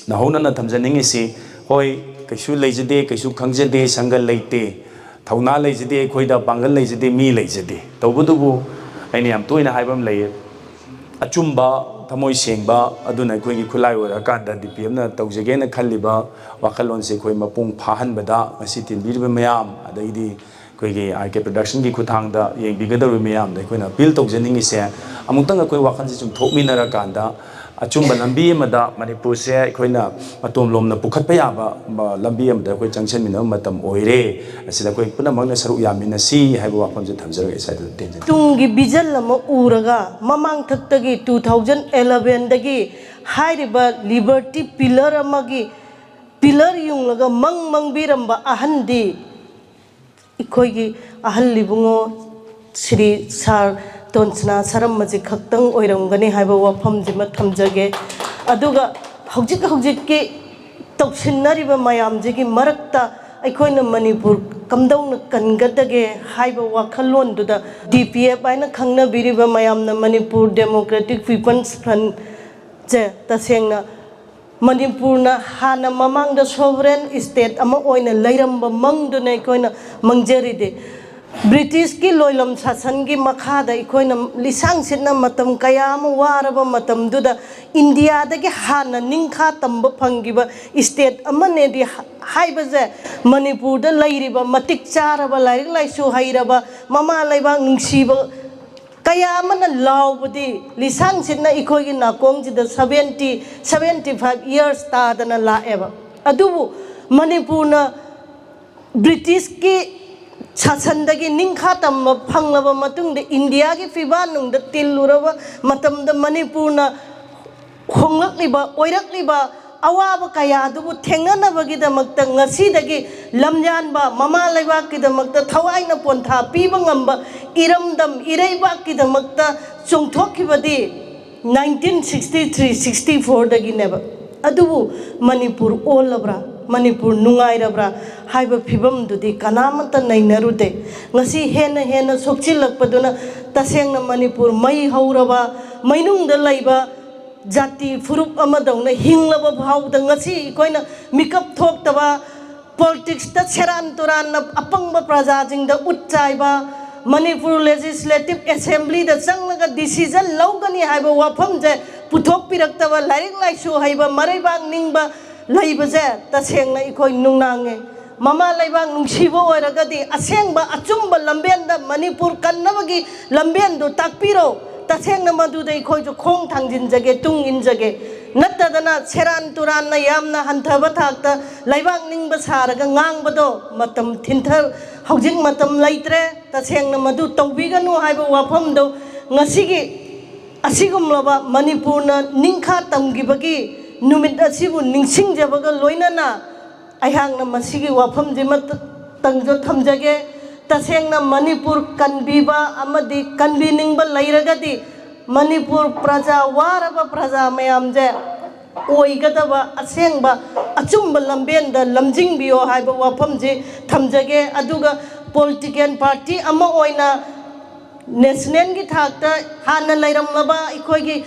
ꯅꯧꯍꯧꯅꯅ ꯊꯝꯖꯅꯤꯡꯉꯤꯁꯤ, ꯍꯣꯏ, ꯀꯩꯁꯨ ꯂꯩꯖꯗꯦ, ꯀꯩꯁꯨ ꯈꯪꯖꯗꯦ, ꯁꯪꯒ ꯂꯩꯇꯦ, ꯊꯧꯅꯥ ꯂꯩꯖꯗꯦ, ꯑꯩꯈꯣꯏꯗ ꯄꯥꯡꯒꯜ ꯂꯩꯖꯗꯦ, ꯃꯤ ꯂꯩꯖꯗꯦ꯫ ꯇꯧꯕꯇꯕꯨ ꯑꯩꯅ ꯌꯥꯝ ꯇꯣꯏꯅ ꯍꯥꯏꯕ ꯑꯃ ꯂꯩꯌꯦ, ꯑꯆꯨꯝꯕ, ꯊꯃꯣꯏ ꯁꯦꯡꯕ, ꯑꯗꯨꯅ ꯑꯩꯈꯣꯏꯒꯤ ꯈꯨꯠꯂꯥꯏ ꯑꯣꯏꯔꯛꯑꯀꯥꯟꯗ ꯗꯤ ꯄꯤ ꯑꯦꯝꯅ ꯇꯧꯖꯒꯦꯅ ꯈꯜꯂꯤꯕ ꯋꯥꯈꯜꯂꯣꯟꯁꯦ ꯑꯩꯈꯣꯏ ꯃꯄꯨꯡ ꯐꯥꯍꯟꯕꯗ ꯉꯁꯤ ꯇꯤꯟꯕꯤꯔꯤꯕ ꯃꯌꯥꯝ, ꯑꯗꯒꯤꯗꯤ ꯑꯩꯈꯣꯏꯒꯤ ꯑꯥꯏ ꯀꯦ production ꯒꯤ ꯈꯨꯠꯊꯥꯡꯗ ꯌꯦꯡꯕꯤꯒꯗꯧꯔꯤꯕ ꯃꯌꯥꯝꯗ ꯑꯩꯈꯣꯏꯅ appeal ꯇꯧꯖꯅꯤꯡꯉꯤꯁꯦ, ꯑꯃꯨꯛꯇꯪ ꯑꯩꯈꯣꯏ ꯋꯥꯈꯜꯁꯦ ꯆꯨꯝꯊꯣꯛꯃꯤꯟꯅꯔꯀꯥꯟꯗ, ꯑꯆꯨꯝꯕ ꯂꯝꯕꯤ ꯑꯃꯗ ꯃꯅꯤꯄꯨꯔꯁꯦ ꯑꯩꯈꯣꯏꯅ ꯃꯇꯣꯝꯂꯣꯝꯅ ꯄꯨꯈꯠꯄ ꯌꯥꯕ ꯂꯝꯕꯤ ꯑꯃꯗ ꯑꯩꯈꯣꯏ ꯆꯪꯁꯤꯟꯃꯤꯟꯅꯕ ꯃꯇꯝ ꯑꯣꯏꯔꯦ꯫ ꯑꯁꯤꯗ ꯑꯩꯈꯣꯏ ꯄꯨꯝꯅꯃꯛꯅ ꯁꯔꯨꯛ ꯌꯥꯃꯤꯟꯅꯁꯤ ꯍꯥꯏꯕ ꯋꯥꯐꯝꯁꯦ ꯊꯝꯖꯔꯒꯦ꯫ ꯏꯁꯥꯗ ꯇꯦꯟꯖꯩ꯫ ꯇꯨꯡꯒꯤ ꯚꯤꯖꯟ ꯑꯃ ꯎꯔꯒ ꯃꯃꯥꯡꯊꯛꯇꯒꯤ two thousand elevenꯗꯒꯤ ꯍꯥꯏꯔꯤꯕ ꯂꯤꯕꯔꯇꯤ ꯄꯤꯂꯔ ꯑꯃꯒꯤ ꯄꯤꯂꯔ ꯌꯨꯡꯂꯒ ꯃꯪ ꯃꯪꯕꯤꯔꯝꯕ ꯑꯍꯟꯗꯤ ꯑꯩꯈꯣꯏꯒꯤ ꯑꯍꯜ ꯏꯕꯨꯡꯉꯣ ꯁ꯭ꯔꯤ ꯁꯥꯔ ꯇꯣꯟꯁꯅꯥ ꯁꯔꯝꯃꯁꯤ ꯈꯛꯇꯪ ꯑꯣꯏꯔꯝꯒꯅꯤ ꯍꯥꯏꯕ ꯋꯥꯐꯝꯁꯤꯃ ꯊꯝꯖꯒꯦ꯫ ꯑꯗꯨꯒ ꯍꯧꯖꯤꯛ ꯍꯧꯖꯤꯛꯀꯤ ꯇꯧꯁꯤꯟꯅꯔꯤꯕ ꯃꯌꯥꯝꯁꯤꯒꯤ ꯃꯔꯛꯇ ꯑꯩꯈꯣꯏꯅ ꯃꯅꯤꯄꯨꯔ ꯀꯝꯗꯧꯅ ꯀꯟꯒꯗꯒꯦ ꯍꯥꯏꯕ ꯋꯥꯈꯜꯂꯣꯟꯗꯨꯗ ꯗꯤ ꯄꯤ ꯑꯦꯐ ꯍꯥꯏꯅ ꯈꯪꯅꯕꯤꯔꯤꯕ ꯃꯌꯥꯝꯅ ꯃꯅꯤꯄꯨꯔ ꯗꯦꯃꯣꯀ꯭ꯔꯦꯇꯤꯛ ꯄꯤꯄꯜꯁ ꯐ꯭ꯔꯟꯁꯦ ꯇꯁꯦꯡꯅ ꯃꯅꯤꯄꯨꯔꯅ ꯍꯥꯟꯅ ꯃꯃꯥꯡꯗ ꯁꯣꯚꯔꯦꯟ ꯏꯁꯇꯦꯠ ꯑꯃ ꯑꯣꯏꯅ ꯂꯩꯔꯝꯕ ꯃꯪꯗꯨꯅ ꯑꯩꯈꯣꯏꯅ ꯃꯪꯖꯔꯤꯗꯤ꯫ ꯕ꯭ꯔꯤꯇꯤꯁꯀꯤ ꯂꯣꯏꯂꯝ ꯁꯥꯁꯟꯒꯤ ꯃꯈꯥꯗ ꯑꯩꯈꯣꯏꯅ ꯂꯤꯁꯥꯡ ꯁꯤꯠꯅ ꯃꯇꯝ ꯀꯌꯥ ꯑꯃ ꯋꯥꯔꯕ ꯃꯇꯝꯗꯨꯗ ꯏꯟꯗꯤꯌꯥꯗꯒꯤ ꯍꯥꯟꯅ ꯅꯤꯡꯈꯥ ꯇꯝꯕ ꯐꯪꯈꯤꯕ ꯏꯁꯇꯦꯠ ꯑꯃꯅꯦꯗꯤ ꯍꯥꯏꯕꯁꯦ ꯃꯅꯤꯄꯨꯔꯗ ꯂꯩꯔꯤꯕ ꯃꯇꯤꯛ ꯆꯥꯔꯕ ꯂꯥꯏꯔꯤꯛ ꯂꯥꯏꯁꯨ ꯍꯩꯔꯕ ꯃꯃꯥ ꯂꯩꯕꯥꯛ ꯅꯨꯡꯁꯤꯕ ꯀꯌꯥ ꯑꯃꯅ ꯂꯥꯎꯕꯗꯤ ꯂꯤꯁꯥꯡ ꯁꯤꯠꯅ ꯑꯩꯈꯣꯏꯒꯤ ꯅꯥꯀꯣꯡꯁꯤꯗ seventy, seventy five years ꯇꯥꯗꯅ ꯂꯥꯛꯑꯦꯕ꯫ ꯑꯗꯨꯕꯨ ꯃꯅꯤꯄꯨꯔꯅ ꯕ꯭ꯔꯤꯇꯤꯁꯀꯤ ꯁꯥꯁꯟꯗꯒꯤ ꯅꯤꯡꯈꯥ ꯇꯝꯕ ꯐꯪꯂꯕ ꯃꯇꯨꯡꯗ ꯏꯟꯗꯤꯌꯥꯒꯤ ꯐꯤꯕꯥꯟꯅꯨꯡꯗ ꯇꯤꯜꯂꯨꯔꯕ ꯃꯇꯝꯗ ꯃꯅꯤꯄꯨꯔꯅ ꯍꯣꯡꯂꯛꯂꯤꯕ ꯑꯣꯏꯔꯛꯂꯤꯕ ꯑꯋꯥꯕ ꯀꯌꯥ ꯑꯗꯨꯕꯨ ꯊꯦꯡꯅꯅꯕꯒꯤꯗꯃꯛꯇ ꯉꯁꯤꯗꯒꯤ ꯂꯝꯌꯥꯟꯕ ꯃꯃꯥ ꯂꯩꯕꯥꯛꯀꯤꯗꯃꯛꯇ ꯊꯋꯥꯏꯅ ꯄꯣꯟꯊꯥ ꯄꯤꯕ ꯉꯝꯕ ꯏꯔꯝꯗꯝ ꯏꯔꯩꯕꯥꯛꯀꯤꯗꯃꯛꯇ ꯆꯣꯡꯊꯣꯛꯈꯤꯕꯗꯤ nineteen sixty three sixty fourꯗꯒꯤꯅꯦꯕ꯫ ꯑꯗꯨꯕꯨ ꯃꯅꯤꯄꯨꯔ ꯑꯣꯜꯂꯕ꯭ꯔꯥ? ꯃꯅꯤꯄꯨꯔ ꯅꯨꯡꯉꯥꯏꯔꯕ꯭ꯔꯥ ꯍꯥꯏꯕ ꯐꯤꯕꯝꯗꯨꯗꯤ ꯀꯅꯥꯃꯠꯇ ꯅꯩꯅꯔꯨꯗꯦ꯫ ꯉꯁꯤ ꯍꯦꯟꯅ ꯍꯦꯟꯅ ꯁꯣꯛꯆꯤꯜꯂꯛꯄꯗꯨꯅ ꯇꯁꯦꯡꯅ ꯃꯅꯤꯄꯨꯔ ꯃꯩ ꯍꯧꯔꯕ ꯃꯩꯅꯨꯡꯗ ꯂꯩꯕ ꯖꯥꯇꯤ ꯐꯨꯔꯨꯞ ꯑꯃꯗꯧꯅ ꯍꯤꯡꯂꯕ ꯐꯥꯎꯕꯗ ꯉꯁꯤ ꯑꯩꯈꯣꯏꯅ ꯃꯤꯀꯞ ꯊꯣꯛꯇꯕ, ꯄꯣꯂꯤꯇꯤꯛꯁꯇ ꯁꯦꯔꯥꯟ ꯇꯨꯔꯥꯟꯅ ꯑꯄꯪꯕ ꯄ꯭ꯔꯖꯥꯁꯤꯡꯗ ꯎꯠ ꯆꯥꯏꯕ, ꯃꯅꯤꯄꯨꯔ ꯂꯦꯖꯤꯁꯂꯦꯇꯤꯞ ꯑꯦꯁꯦꯝꯕ꯭ꯂꯤꯗ ꯆꯪꯂꯒ ꯗꯤꯁꯤꯖꯟ ꯂꯧꯒꯅꯤ ꯍꯥꯏꯕ ꯋꯥꯐꯝꯁꯦ ꯄꯨꯊꯣꯛꯄꯤꯔꯛꯇꯕ, ꯂꯥꯏꯔꯤꯛ ꯂꯥꯏꯁꯨ ꯍꯩꯕ, ꯃꯔꯩꯕꯥꯛ ꯅꯤꯡꯕ ꯂꯩꯕꯁꯦ ꯇꯁꯦꯡꯅ ꯑꯩꯈꯣꯏ ꯅꯨꯡꯅꯥꯡꯉꯦ꯫ ꯃꯃꯥ ꯂꯩꯕꯥꯛ ꯅꯨꯡꯁꯤꯕ ꯑꯣꯏꯔꯒꯗꯤ ꯑꯁꯦꯡꯕ ꯑꯆꯨꯝꯕ ꯂꯝꯕꯦꯟꯗ ꯃꯅꯤꯄꯨꯔ ꯀꯟꯅꯕꯒꯤ ꯂꯝꯕꯦꯟꯗꯨ ꯇꯥꯛꯄꯤꯔꯣ꯫ ꯇꯁꯦꯡꯅ ꯃꯗꯨꯗ ꯑꯩꯈꯣꯏꯁꯨ ꯈꯣꯡ ꯊꯥꯡꯖꯤꯟꯖꯒꯦ, ꯇꯨꯡ ꯏꯟꯖꯒꯦ꯫ ꯅꯠꯇꯗꯅ ꯁꯦꯔꯥꯟ ꯇꯨꯔꯥꯟꯅ ꯌꯥꯝꯅ ꯍꯟꯊꯕ ꯊꯥꯛꯇ ꯂꯩꯕꯥꯛ ꯅꯤꯡꯕ ꯁꯥꯔꯒ ꯉꯥꯡꯕꯗꯣ ꯃꯇꯝ ꯊꯤꯟꯊ-, ꯍꯧꯖꯤꯛ ꯃꯇꯝ ꯂꯩꯇ꯭ꯔꯦ꯫ ꯇꯁꯦꯡꯅ ꯃꯗꯨ ꯇꯧꯕꯤꯒꯅꯨ ꯍꯥꯏꯕ ꯋꯥꯐꯝꯗꯣ ꯉꯁꯤꯒꯤ ꯑꯁꯤꯒꯨꯝꯂꯕ ꯃꯅꯤꯄꯨꯔꯅ ꯅꯤꯡꯈꯥ ꯇꯝꯈꯤꯕꯒꯤ ꯅꯨꯃꯤꯠ ꯑꯁꯤꯕꯨ ꯅꯤꯡꯁꯤꯡꯖꯕꯒ ꯂꯣꯏꯅꯅ ꯑꯩꯍꯥꯛꯅ ꯃꯁꯤꯒꯤ ꯋꯥꯐꯝꯁꯤꯃꯇꯪꯁꯨ ꯊꯝꯖꯒꯦ꯫ ꯇꯁꯦꯡꯅ ꯃꯅꯤꯄꯨꯔ ꯀꯟꯕꯤꯕ ꯑꯃꯗꯤ ꯀꯟꯕꯤꯅꯤꯡꯕ ꯂꯩꯔꯒꯗꯤ ꯃꯅꯤꯄꯨꯔ ꯄ꯭ꯔꯖꯥ, ꯋꯥꯔꯕ ꯄ꯭ꯔꯖꯥ ꯃꯌꯥꯝꯁꯦ ꯑꯣꯏꯒꯗꯕ ꯑꯁꯦꯡꯕ ꯑꯆꯨꯝꯕ ꯂꯝꯕꯦꯟꯗ ꯂꯝꯖꯤꯡꯕꯤꯌꯣ ꯍꯥꯏꯕ ꯋꯥꯐꯝꯁꯤ ꯊꯝꯖꯒꯦ꯫ ꯑꯗꯨꯒ ꯄꯣꯂꯤꯇꯤꯀꯦꯜ ꯄꯥꯔꯇꯤ ꯑꯃ ꯑꯣꯏꯅ ꯅꯦꯁꯅꯦꯜꯒꯤ ꯊꯥꯛꯇ ꯍꯥꯟꯅ ꯂꯩꯔꯝꯂꯕ ꯑꯩꯈꯣꯏꯒꯤ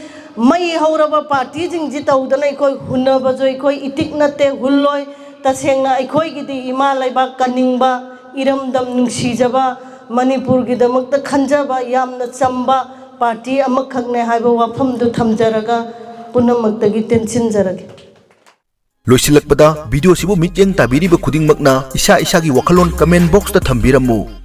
ꯃꯩ ꯍꯧꯔꯕ ꯄꯥꯔꯇꯤꯁꯤꯡꯁꯤ ꯇꯧꯗꯅ ꯑꯩꯈꯣꯏ ꯍꯨꯟꯅꯕꯁꯨ ꯑꯩꯈꯣꯏ ꯏꯇꯤꯛ ꯅꯠꯇꯦ, ꯍꯨꯜꯂꯣꯏ꯫ ꯇꯁꯦꯡꯅ ꯑꯩꯈꯣꯏꯒꯤꯗꯤ ꯏꯃꯥ ꯂꯩꯕꯥꯛ ꯀꯟꯅꯤꯡꯕ, ꯏꯔꯝꯗꯝ ꯅꯨꯡꯁꯤꯖꯕ, ꯃꯅꯤꯄꯨꯔꯒꯤꯗꯃꯛꯇ ꯈꯟꯖꯕ ꯌꯥꯝꯅ ꯆꯝꯕ ꯄꯥꯔꯇꯤ ꯑꯃꯈꯛꯅꯦ ꯍꯥꯏꯕ ꯋꯥꯐꯝꯗꯨ ꯊꯝꯖꯔꯒ ꯄꯨꯝꯅꯃꯛꯇꯒꯤ ꯇꯦꯟꯁꯤꯟꯖꯔꯒꯦ꯫ ꯂꯣꯏꯁꯤꯜꯂꯛꯄꯗ, ꯚꯤꯗꯤꯑꯣꯁꯤꯕꯨ ꯃꯤꯠꯌꯦꯡ ꯇꯥꯕꯤꯔꯤꯕ ꯈꯨꯗꯤꯡꯃꯛꯅ ꯏꯁꯥ ꯏꯁꯥꯒꯤ ꯋꯥꯈꯜꯂꯣꯟ ꯀꯃꯦꯟ ꯕꯣꯛꯁꯇ ꯊꯝꯕꯤꯔꯝꯃꯨ꯫